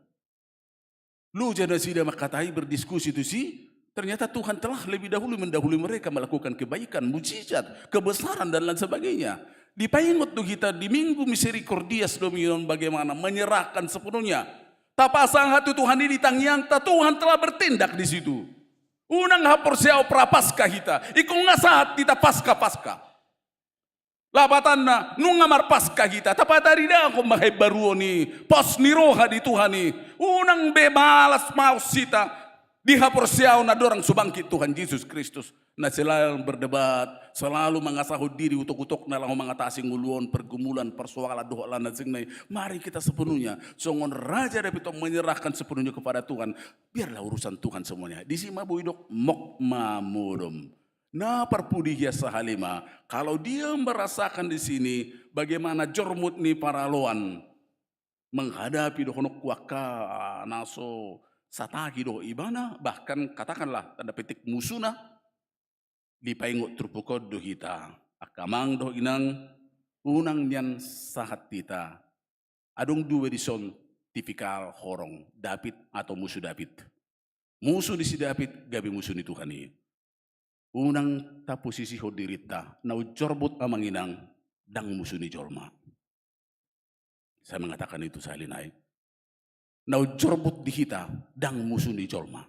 Loja nasida mangkatai, berdiskusi tusi, ternyata Tuhan telah lebih dahulu mendahului mereka melakukan kebaikan, mujizat, kebesaran, dan lain sebagainya. Dipaingot tu hita di Minggu Misericordias Domini on bagaimana menyerahkan sepenuhnya. Tapasahat tu Tuhan i di tangiangta, Tuhan telah bertindak di situ. Unang haporseaon prapaskah hita, ingkon nga sahat hita Paskah-Paskah. Lapatanna, nunga marpaskah hita, tapataridahon ma haimbaruon i, pos ni roha di Tuhan i. Unang be malas maos hita di haporseaon andorang so bangkit Tuhan Jesus Kristus. Na selalu berdebat, selalu mangasahon diri utok-utok na laho mangatasi ngolu on, pergumulan, persoalan, dohot lain na asing na i. Mari kita sepenuhnya, songon Raja Daud on, menyerahkan sepenuhnya kepada Tuhan. Biarlah urusan Tuhan semuanya. Disi ma boi didok, mok ma modom. Na parpudi hian sahali ma, kalau dia merasakan di sini bagaimana jormut ni paraloan menghadapi dohononku angka na so satagi dohot ibana, bahkan katakanlah tanda petik musuna, dipaingot turpuk on do hita, angka amang dohot inang, unang nian sahat hita. Adong dua dison tipikal horong, David atau musu David. Musu ni si David gabe musu ni Tuhan i. Unang taposisihon dirinta, na umjorbut amang inang, ndang musu ni jolma. Saya mengatakan itu sahali nai. Na umjorbut di hita, ndang musu ni jolma.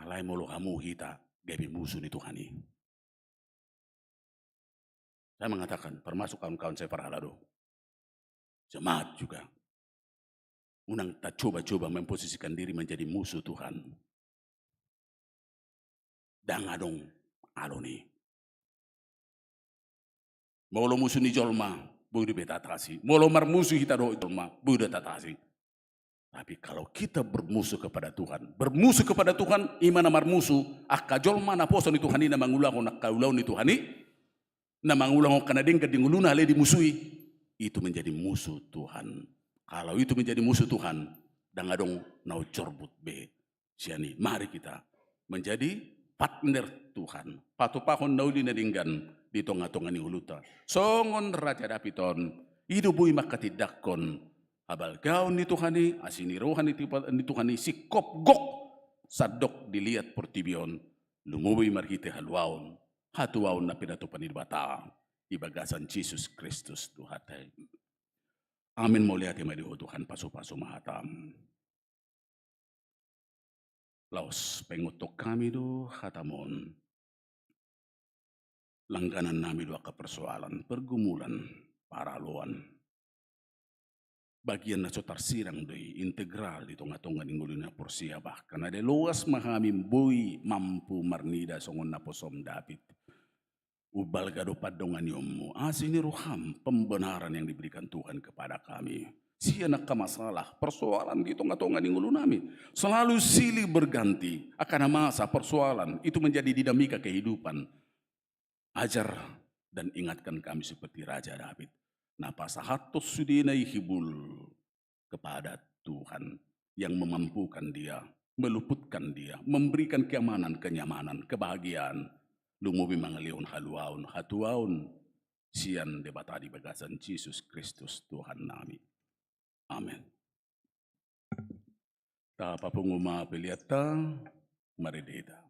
Alai molo hamu hita, gabe musu ni Tuhan i. Saya mengatakan, termasuk kawan-kawan saya para halado. Jemaat juga. Unang tacoba-coba memposisikan diri menjadi musuh Tuhan. Ndang adong aloni. Molo musu ni jolma, boi do be tatasi. Molo marmusu hita dohot jolma, boi do tatasi. Tapi kalau kita bermusuh kepada Tuhan, bermusuh kepada Tuhan, ima na marmusu, angka jolma naposo ni Tuhan i na mangulahon angka ulaon ni Tuhan i, na mangulahon angka na denggan di ngoluna alai dimusui, itu menjadi musuh Tuhan. Kalau itu menjadi musuh Tuhan, ndang adong na umjorbut be sian i. Mari kita menjadi partner Tuhan. Patupahon na uli na denggan di tonga-tonga ni ngolunta. Songon Raja David on, i do boi manghatindanghon habalgaon ni Tuhan i, asi ni roha ni Tuhan i, singkop gok sandok di liat portibi on, lumobi marhite haluaon, hatuaon na pinatupa ni Debata di bagasan Jesus Kristus Tuhanta i. Amin. Mauliate ma di Ho Tuhan, pasupasu ma hatam. Laos paingothon hami do hatam on. Langganan nami do angka persoalan, pergumulan, paraloan. Bagian na so tarsirang do i integral di tonga-tonga ni ngolu ni na porsea, bahkan ate loas ma hami boi mampu marnida songon naposom David. Umbalga do pandonganionmu, asi ni roham, pembenaran yang diberikan Tuhan kepada kami. Sian angka masalah, persoalan di tonga-tonga ni ngolu nami. Selalu silih berganti, angka na masa, persoalan, itu menjadi dinamika kehidupan. Ajar dan ingatkan kami seperti Raja David. Na pasahathon sudena i hibul kepada Tuhan yang memampukan dia, meluputkan dia, memberikan keamanan, kenyamanan, kebahagiaan, lumobi mangalehon haluaon, hatuaon sian Debata di bagasan Jesus Kristus Tuhan nami. Amen. Tapapungu ma peleanta. Marende hita.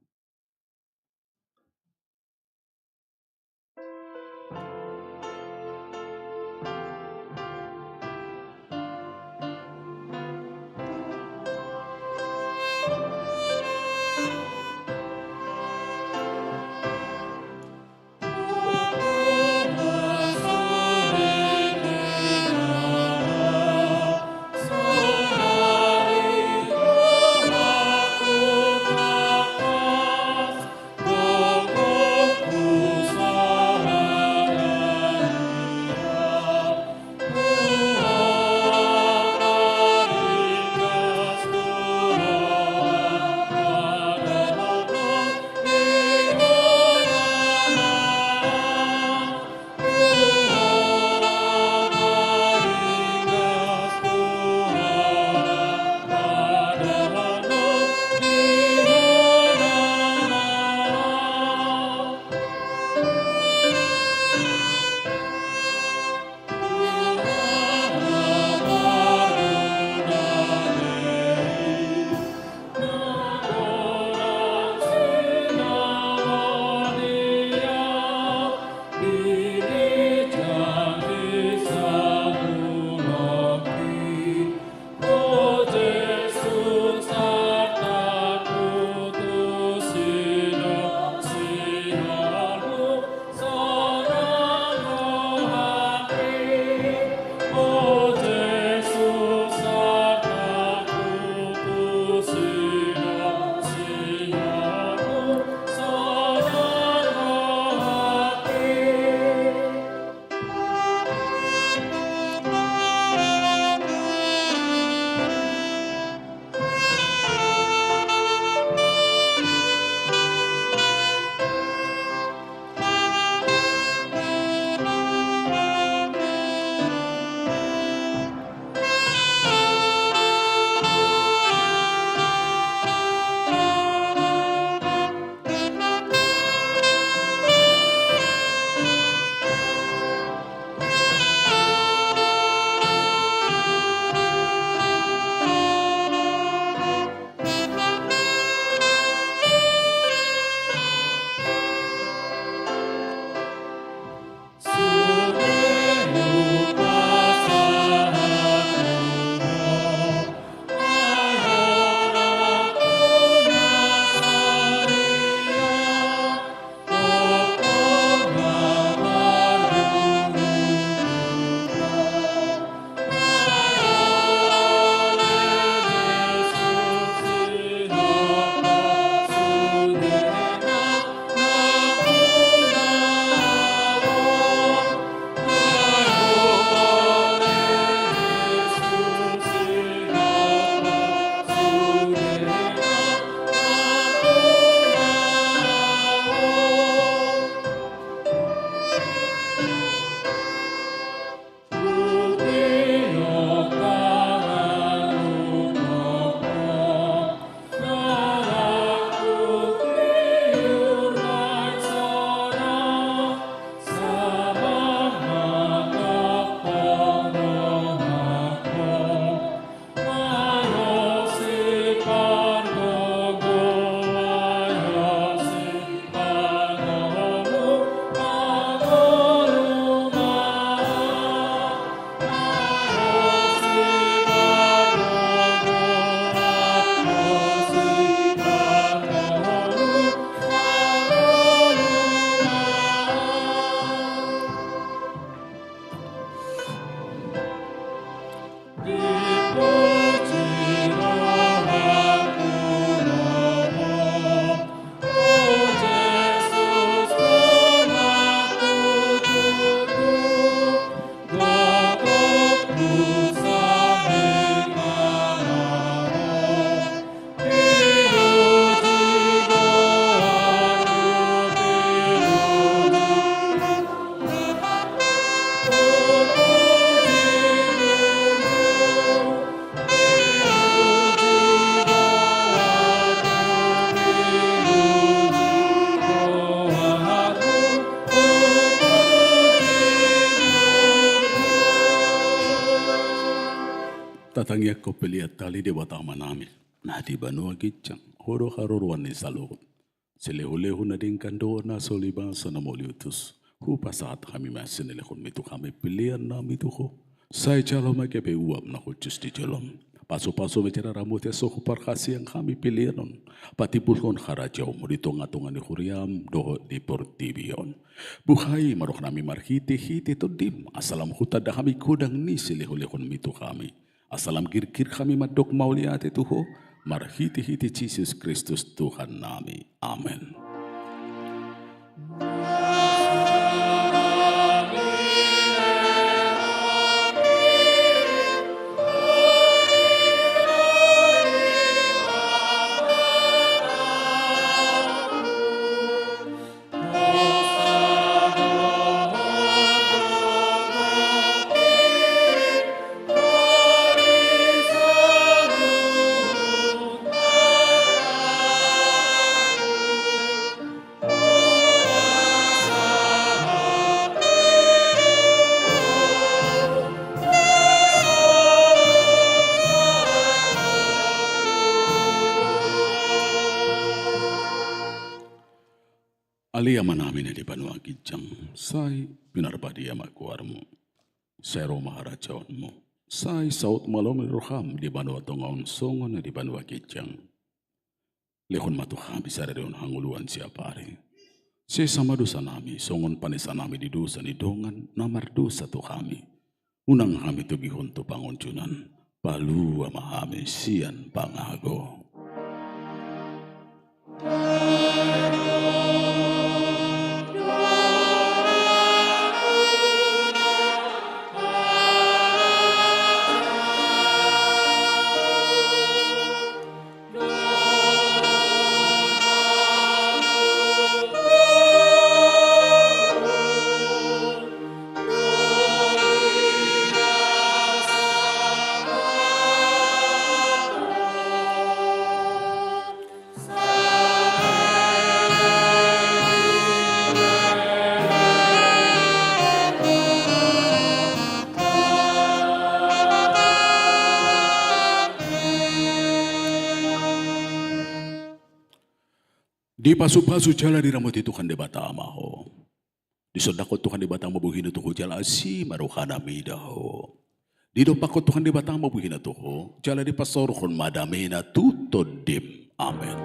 Tatangiangkon pelean tali Debata Amanami na di banua ginjang. Ho do haroroan ni saluhut. Silehonlehon na denggan dohot na so libasa na mauliutus. Hupasahat hami ma silehonmi tu hami pelean nami tu Ho. Sai jalo ma gabe uap na hushus di jolom. Pasupasu ma jala ramoti asa huparhaseang hami pelean on patimbulhon harajaonmu di tongatonga ni huriam dohot di portibi on. Buhai ma rohanami marhitehite Tondim asa lam hutanda hami godang ni silehonlehonmi tu hami. Asa lam girgir hami mandok mauliate tu Ho, marhitehite Jesus Kristus Tuhannami. Amen. Ale Amanami na di banua ginjang, sai pinarbadia ma goarmu. Sai ro ma harajaonmu. Sai saut ma lomo ni roham di banua tonga on songon na di banua ginjang. Lehon ma tu hami sadari on hangoluan siapari. Sesa ma dosanami songon panesanami di dosa ni dongan na mardosa tu hami. Unang hami togihon tu pangunjunan. Palua ma hami sian pangago. Dipasupasu jala diramoti Tuhan Debata ma ho. Disondangkon Tuhan Debata ma bohina tu ho jala asi ma rohana mida ho. Didompakkon Tuhan Debata ma bohina tu ho jala dipasaorhon ma damena tu tondim. Amen.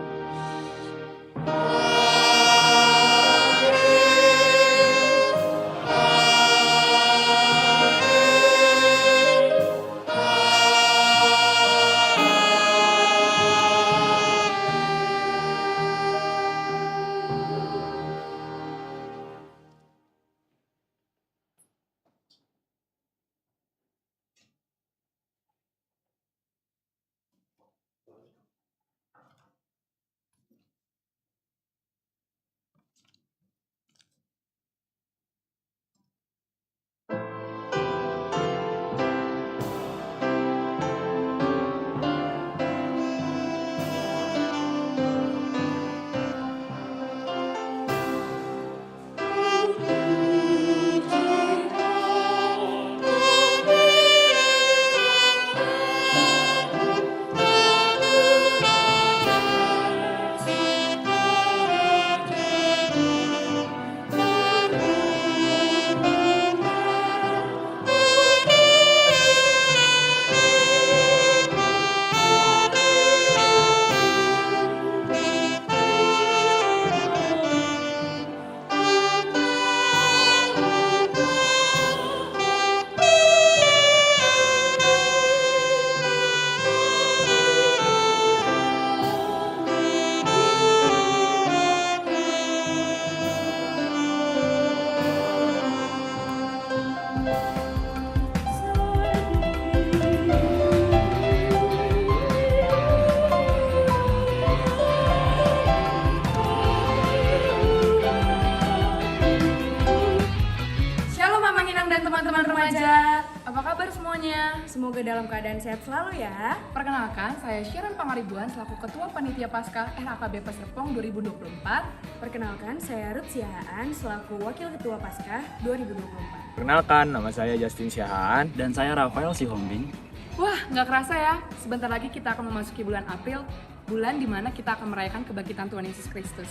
Shalom, Amang Inang dan teman-teman remaja. Apa kabar semuanya? Semoga dalam keadaan sehat selalu ya. Perkenalkan, saya Sharon Pangaribuan selaku Ketua Panitia Paskah R A K B P Serpong dua ribu dua puluh empat. Perkenalkan, saya Ruth Siahaan selaku Wakil Ketua Paskah dua ribu dua puluh empat. Perkenalkan, nama saya Justin Siahaan. Dan saya Rafael Sihombing. Wah, nggak kerasa ya, sebentar lagi kita akan memasuki bulan April. bulan di mana kita akan merayakan kebangkitan Tuhan Yesus Kristus.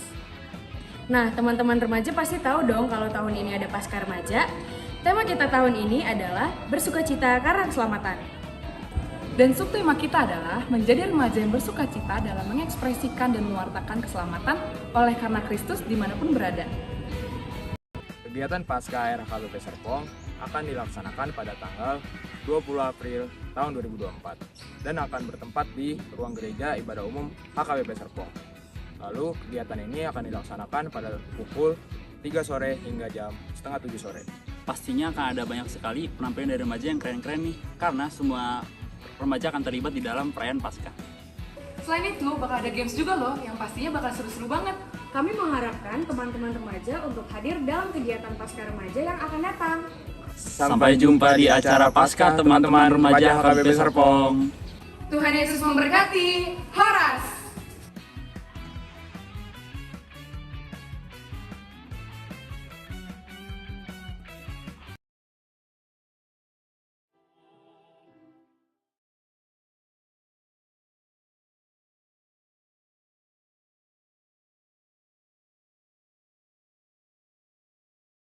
Nah, teman-teman remaja pasti tahu dong kalau tahun ini ada Paskah Remaja. Tema kita tahun ini adalah bersukacita karena keselamatan. Dan subtema kita adalah menjadi remaja yang bersukacita dalam mengekspresikan dan mewartakan keselamatan oleh karena Kristus dimanapun berada. Kegiatan Paskah R H K B P Serpong akan dilaksanakan pada tanggal dua puluh April tahun dua ribu dua puluh empat dan akan bertempat di ruang gereja ibadah umum H K B P Serpong. Lalu kegiatan ini akan dilaksanakan pada pukul tiga sore hingga jam setengah tujuh sore. Pastinya akan ada banyak sekali penampilan dari remaja yang keren-keren nih, karena semua remaja akan terlibat di dalam perayaan Paskah. Selain itu, bakal ada games juga loh, yang pastinya bakal seru-seru banget. Kami mengharapkan teman-teman remaja untuk hadir dalam kegiatan Paskah Remaja yang akan datang. Sampai jumpa di acara Paskah teman-teman remaja H K B P Serpong. Tuhan Yesus memberkati. Horas!